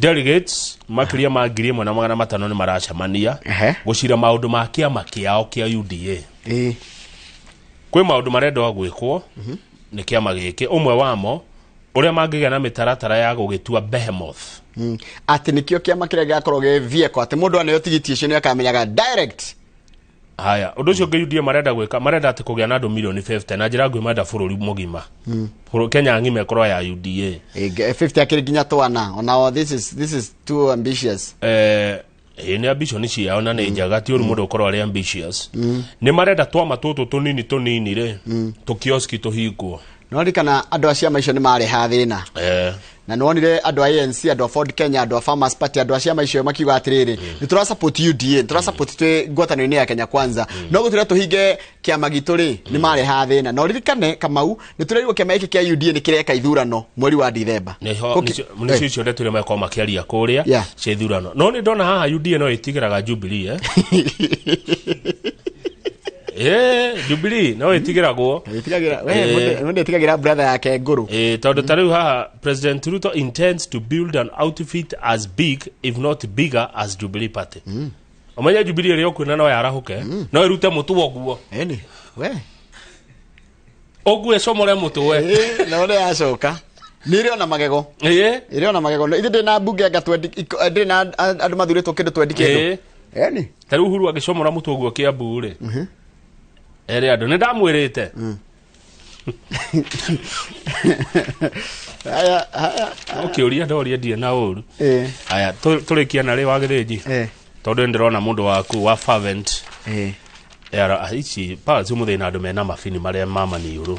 B: Delegates makĩria ma 1500 nĩ maracemania gũcira maũndũ ma kĩama kĩao kĩa UDA. Kwĩ maũndũ marendwo gwĩkwo nĩ kĩama gĩkĩ, ũmwe wamo ũrĩa mangĩgĩa na mĩtaratara ya gũgĩtua behemoth.
A: Atĩ nĩkĩo kĩama kĩrĩa gĩgakorwo gĩ vehicle atĩ mũndũ aneo tigiti ũcio nĩ akamenyaga direct.
B: Haya, ũndũ ũcio ũngĩ UDA marenda gwĩka, marenda atĩ kũgĩa na andũ milioni 50 na njĩra nguhĩ marenda bũrũri mũgima. Kenya ng'ima ĩkorwo ya UDA.
A: 50 akĩrĩ nginya twana. Ona this is too ambitious.
B: Nĩ ambition ciao na nĩ njega, ti ũru mũndũ ũkorwo arĩ ambitious. Nĩ marenda twama tũtũ tũnini tũnini rĩ, tũkioski tũhingwo.
A: No ririkana andũ a ciama icio nĩ mareha thĩna. Na nĩwonire andũ a ANC, andũ a Ford Kenya, andũ a Farmers Party, andũ a ciama icio makiuga atĩrĩrĩ, nĩ tũra support UDA, nĩ tũra support twĩ ngwatanĩro-inĩ ya Kenya Kwanza. No gũtũra tũhinge kĩama gitũ rĩ, nĩ mareha thĩna. Na ũririkane Kamau, nĩ tũrerirwo kĩama gĩkĩ kĩa UDA nĩ kĩreka ithurano mweri wa Dithemba.
B: Nĩcio icio ndeto iria makorwo makĩaria kũrĩa cia ithurano. No nĩ ndona haha UDA no ĩtigĩraga Jubilee, Jubilee no ĩtigĩragwo.
A: Ĩtigagĩra, we mũndũ ĩtigagĩra brother yake ngũrũ.
B: Tondũ ta rĩu haha President Ruto intends to build an outfit as big if not bigger as Jubilee Party. Ũmenye Jubilee ĩrĩa ũkuona no yarahũke, no ĩrute mũtwe ũguo.
A: Ĩni, we.
B: Ũguo ĩcomore mũtwe.
A: Na ũrĩa yacoka. Nĩ ĩrĩ ona magego. Ĩrĩ ona magego. Ithuĩ ndĩ na mbunge anga twendi, ndĩ na andũ mathurĩtwo kĩndũ twendi kĩndũ. Ĩni.
B: Ta rĩu Uhuru agĩcomora mũtwe ũguo Kiambu rĩ. Ere andũ nĩ ndamwĩrĩte.
A: Haya, haya.
B: Ũkĩũria ndoria ndirĩ na ũru. Haya, tũrĩkia na rĩ wa Gĩthĩnji. Tondũ nĩndĩrona mũndũ waku wa Fervent. Era ici pa ũmũthĩ na andũ mena mabini marĩa ma maniũrũ.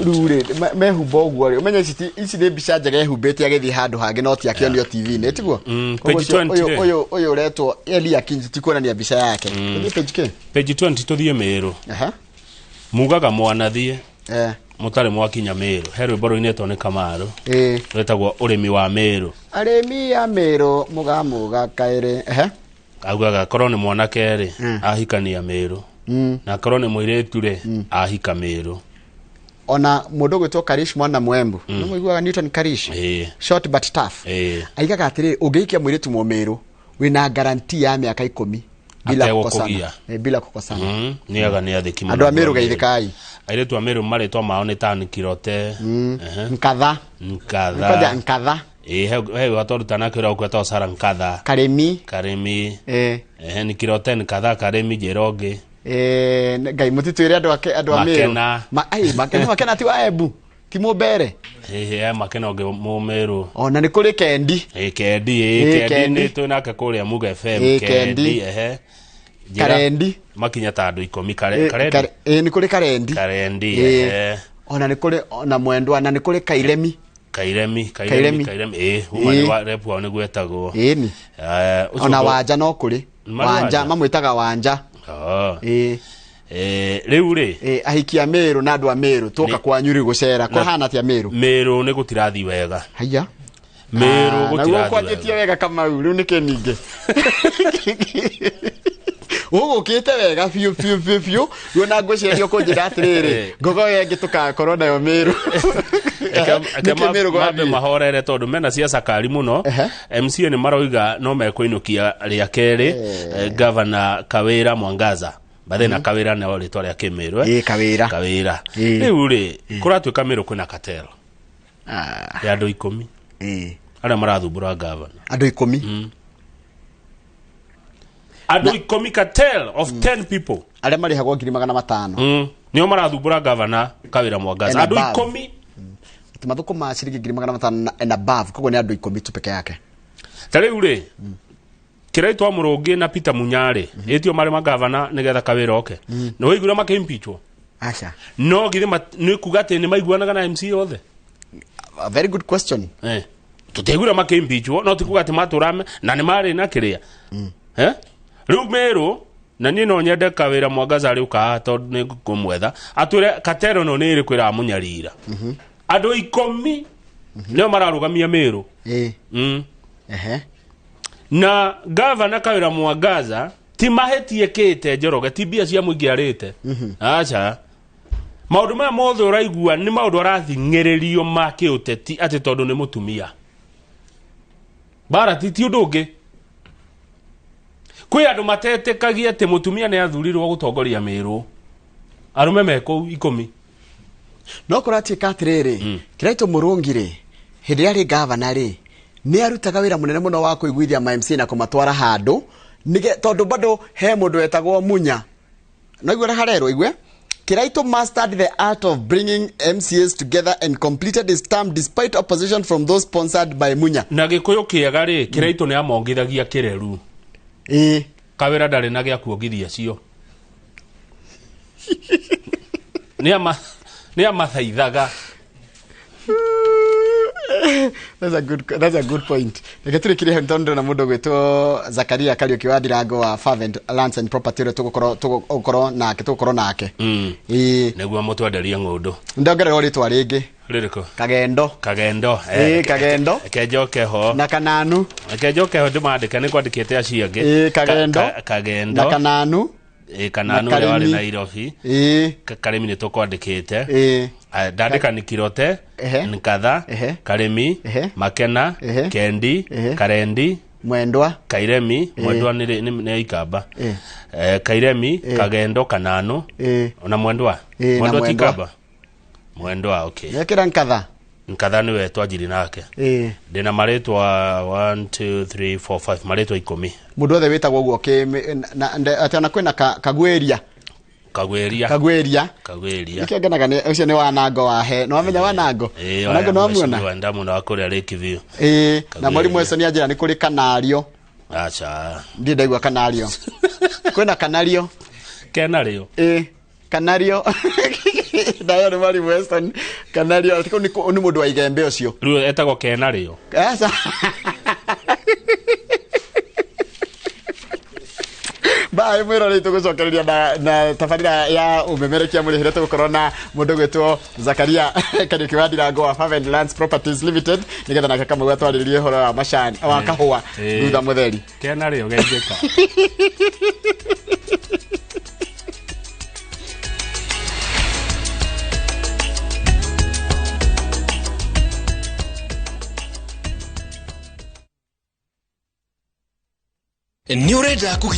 A: Rĩu rĩ, mehumba ũguo rĩ, ũmenye ici nĩ mbica njega ehumbĩte agĩthiĩ handũ hangĩ no ti akĩonio TV-inĩ, tiguo?
B: Page 20.
A: Ũyũ ũretwo Elia Kinji, ti kuonania mbica yake. Tũthiĩ page kĩ?
B: Page 20 tũthiĩ Mĩrũ. Mugaga mwanathiĩ mũtarĩ mwakinya Mĩrũ. He rwĩmbo rũinĩtwo nĩ Kamaru. Rwĩtagwo ũrĩmi wa Mĩrũ.
A: Arĩmi a Mĩrũ mũgamũga kaĩrĩ.
B: Augaga korwo nĩ mwanake rĩ, ahikania Mĩrũ. Na korwo nĩ mũirĩtu rĩ, ahika Mĩrũ.
A: Ona mũndũ ũgwĩtwo Karish mwana Mwembu. Nĩ mũiguaga Newton Karish? Short but tough. Aigaga atĩrĩrĩ, ũngĩhikia mũirĩtu Mũmĩrũ, wĩna guarantee ya mĩaka 10 bila kukosana. Bila kukosana.
B: Nĩ aga nĩ athĩki mũno.
A: Andũ a Mĩrũ geithĩkai.
B: Airĩtu a Mĩrũ marĩtwa mao nĩ ta Nkirote.
A: Nkatha.
B: Nkatha.
A: Nkatha.
B: He watwaruta nake ũrĩa ũkwĩtwo Sara Nkatha.
A: Karĩmi.
B: Karĩmi. Nkirote, Nkatha, Karĩmi, njĩra ũngĩ.
A: Ngai mũtitwĩre andũ a Mĩrũ.
B: Makena.
A: Makena ti wa Embu. Ti Mũmbere.
B: Makena ũngĩ Mũmĩrũ.
A: Ona nĩ kũrĩ Kendi.
B: Kendi, Kendi nĩ twĩ nake kũrĩa Muga FM. Kendi,
A: Karendi.
B: Makinya ta andũ 10 Karendi.
A: Nĩ kũrĩ Karendi.
B: Karendi.
A: Ona nĩ kũrĩ ona Mwendwa na nĩ kũrĩ Kairemi.
B: Kairemi. Uma nĩ wa rep wao nĩguo etagwo.
A: Ĩni. Ona Wanja no kũrĩ. Wanja mamwĩtaga Wanja.
B: Rĩu rĩ,
A: ahiki a Mĩrũ na andũ a Mĩrũ tũka kwanyu rĩu gũcera. Kũhana atĩa Mĩrũ?
B: Mĩrũ nĩ gũtirathiĩ wega.
A: Haiya.
B: Mĩrũ gũtirathiĩ
A: wega. Na gũkwanjĩtie wega Kamau, rĩu nĩkĩ ningĩ? Ũgũkĩte wega biũ biũ biũ biũ. Rĩu na ngwĩciria ũkũnjĩra atĩrĩrĩ, ngogo ĩyo ĩngĩ tũgakorwo nayo Mĩrũ. Nĩkĩ Mĩrũ
B: Mambe
A: gwathiĩ?
B: Mahorere tondũ mena ciaca kari mũno. MCA nĩ maroiga no mekũinũkia rĩa kerĩ Gavana Kawĩra Mwangaza bathena. Kawĩra nĩo rĩtwa rĩa kĩmĩrũ.
A: Ĩ, Kawĩra.
B: Kawĩra. Rĩu rĩ, kũratuĩka Mĩrũ kwĩna katero ya andũ 10 arĩa marathumbũra gavana.
A: Andũ 10?
B: Andũ 10, cartel of 10 people.
A: Arĩa marĩhagwo 500,000.
B: Nĩo marathumbũra gavana Kawĩra Mwangaza.
A: And
B: Andũ
A: above.
B: 10.
A: Atĩ mathũkũma ciringi 500,000 and above, koguo nĩ andũ 10 tu peke yake.
B: Ta rĩu rĩ, Kĩraitũ Mũrũngĩ na Peter Munyarĩ ĩtio marĩ magavana nĩgetha Kawĩra oke, nĩ waiguire makĩimpeachwo?
A: Aca.
B: No githĩ nĩ kuga atĩ nĩ maiguanaga na MC othe?
A: A very good question.
B: Tũtiaiguire makĩimpeachwo, no ti kuga atĩ matũra na nĩ marĩ na kĩrĩa. Rĩu Mĩrũ, na niĩ no nyende Kawĩra Mwangaza arĩũka haha tondũ nĩ ngũmwetha atwĩre katero ĩno nĩ ĩrĩkũ ĩramũnyarira. Andũ 10 nĩo mararũgamia Mĩrũ. Na gavana Kawĩra Mwangaza ti mahĩtie kĩte Njoroge, ti mbia cia mũingĩ arĩte. Aca, maũndũ maya mothe ũraigua nĩ maũndũ arathing'ĩrĩrio ma kĩũteti atĩ tondũ nĩ mũtumia. Bara ti ũndũ ũngĩ. Kwĩ andũ matetĩkagia atĩ mũtumia nĩ athurirwo gũtongoria Mĩrũ, arũme me kũu 10.
A: No kũratuĩka atĩrĩrĩ, Kĩraitũ Mũrũngi rĩ, hĩndĩ ĩrĩa arĩ gavana rĩ, nĩ arutaga wĩra mũnene mũno wa kũiguithia ma MC na kũmatwara handũ nĩge tondũ bado he mũndũ wetagwo Munya. No igue harerwo igue Kiraito mastered the art of bringing MCAs together and completed his term despite opposition from those sponsored by Munya.
B: Na gĩkũyũ kĩega rĩ, Kĩraitũ nĩ amongithagia kĩreru. Kawĩra ndarĩ na gĩa kuongithia cio, nĩ amathaithaga.
A: That's a good point. Reke tũrĩkĩrie hau tondũ ndĩrona mũndũ ũgwĩtwo Zakaria Kariũki wa Ndirango wa Fervent Lands and Property ũrĩa tũgũkorwo nake.
B: Nĩguo mũtwenderie ng'ũndũ.
A: Ndongererwo rĩtwa rĩngĩ.
B: Rĩrĩkũ?
A: Kagendo.
B: Kagendo.
A: Ĩĩ, Kagendo.
B: Reke njoke ho.
A: Na Kananu.
B: Reke njoke ho ndĩmandĩke, nĩ kwandĩkĩte acio angĩ.
A: Ĩĩ, Kagendo.
B: Kagendo.
A: Na Kananu.
B: Ĩĩ, Kananu
A: Na
B: ũrĩa warĩ
A: Karĩmi.
B: Nairobi. Karĩmi nĩ tũkwandĩkĩte. Ndandĩka nĩ Kirote, Nkatha, Karĩmi, Makena, Kendi, Karendi,
A: Mwendwa.
B: Kairemi. Mwendwa nĩ Ikamba. Kairemi, Kagendo, Kananu ona Mwendwa.
A: Ĩĩ, na
B: Mwendwa ti
A: Mwendwa.
B: Ikamba. Mwendwa, okay.
A: Nekĩra Nkatha.
B: Nkatha nĩwe twanjiri nake. Ndĩna marĩtwa 1 2 3 4 5, marĩtwa 10.
A: Mũndũ wothe wĩtagwo ũguo atĩ ona kwĩna Kagwĩria.
B: Kagwĩria.
A: Kagwĩria.
B: Kagwĩria.
A: Nĩkĩo ngenaga nĩ ũcio nĩ wanango wa he nĩ wamenya wanango.
B: Ĩĩ.
A: Wanango nĩ wamuona?
B: Mheshimiwa Ndamu wa kũrĩa Lake View.
A: Ĩĩ, na
B: Kagwĩria.
A: mwarimũ ũcio nĩ anjĩra nĩ kũrĩ kanario.
B: Aca.
A: Ndirĩ ndaigua kanario. Kwĩna kanario.
B: Kenario.
A: Ĩĩ, kanario nayo nĩ mwarimũ Weston kanario. Atĩ kũu nĩ mũndũ wa Igembe ũcio.
B: Rĩu etagwo kenario.
A: Aca. Baĩ mwĩrorei, tũgũcokereria na tabarĩra ya ũmemerekia mũrĩhĩre. Tũgũkorwo na mũndũ gwĩtwo Zakaria Kariũki wa Ndirango wa Fervent Lands Properties Limited nĩgetha nake Kamau atwarĩrĩrie ũhoro wa macani wa kahũa thutha mũtheri.
B: Kenario geingĩka.
D: Nĩ ũrenda.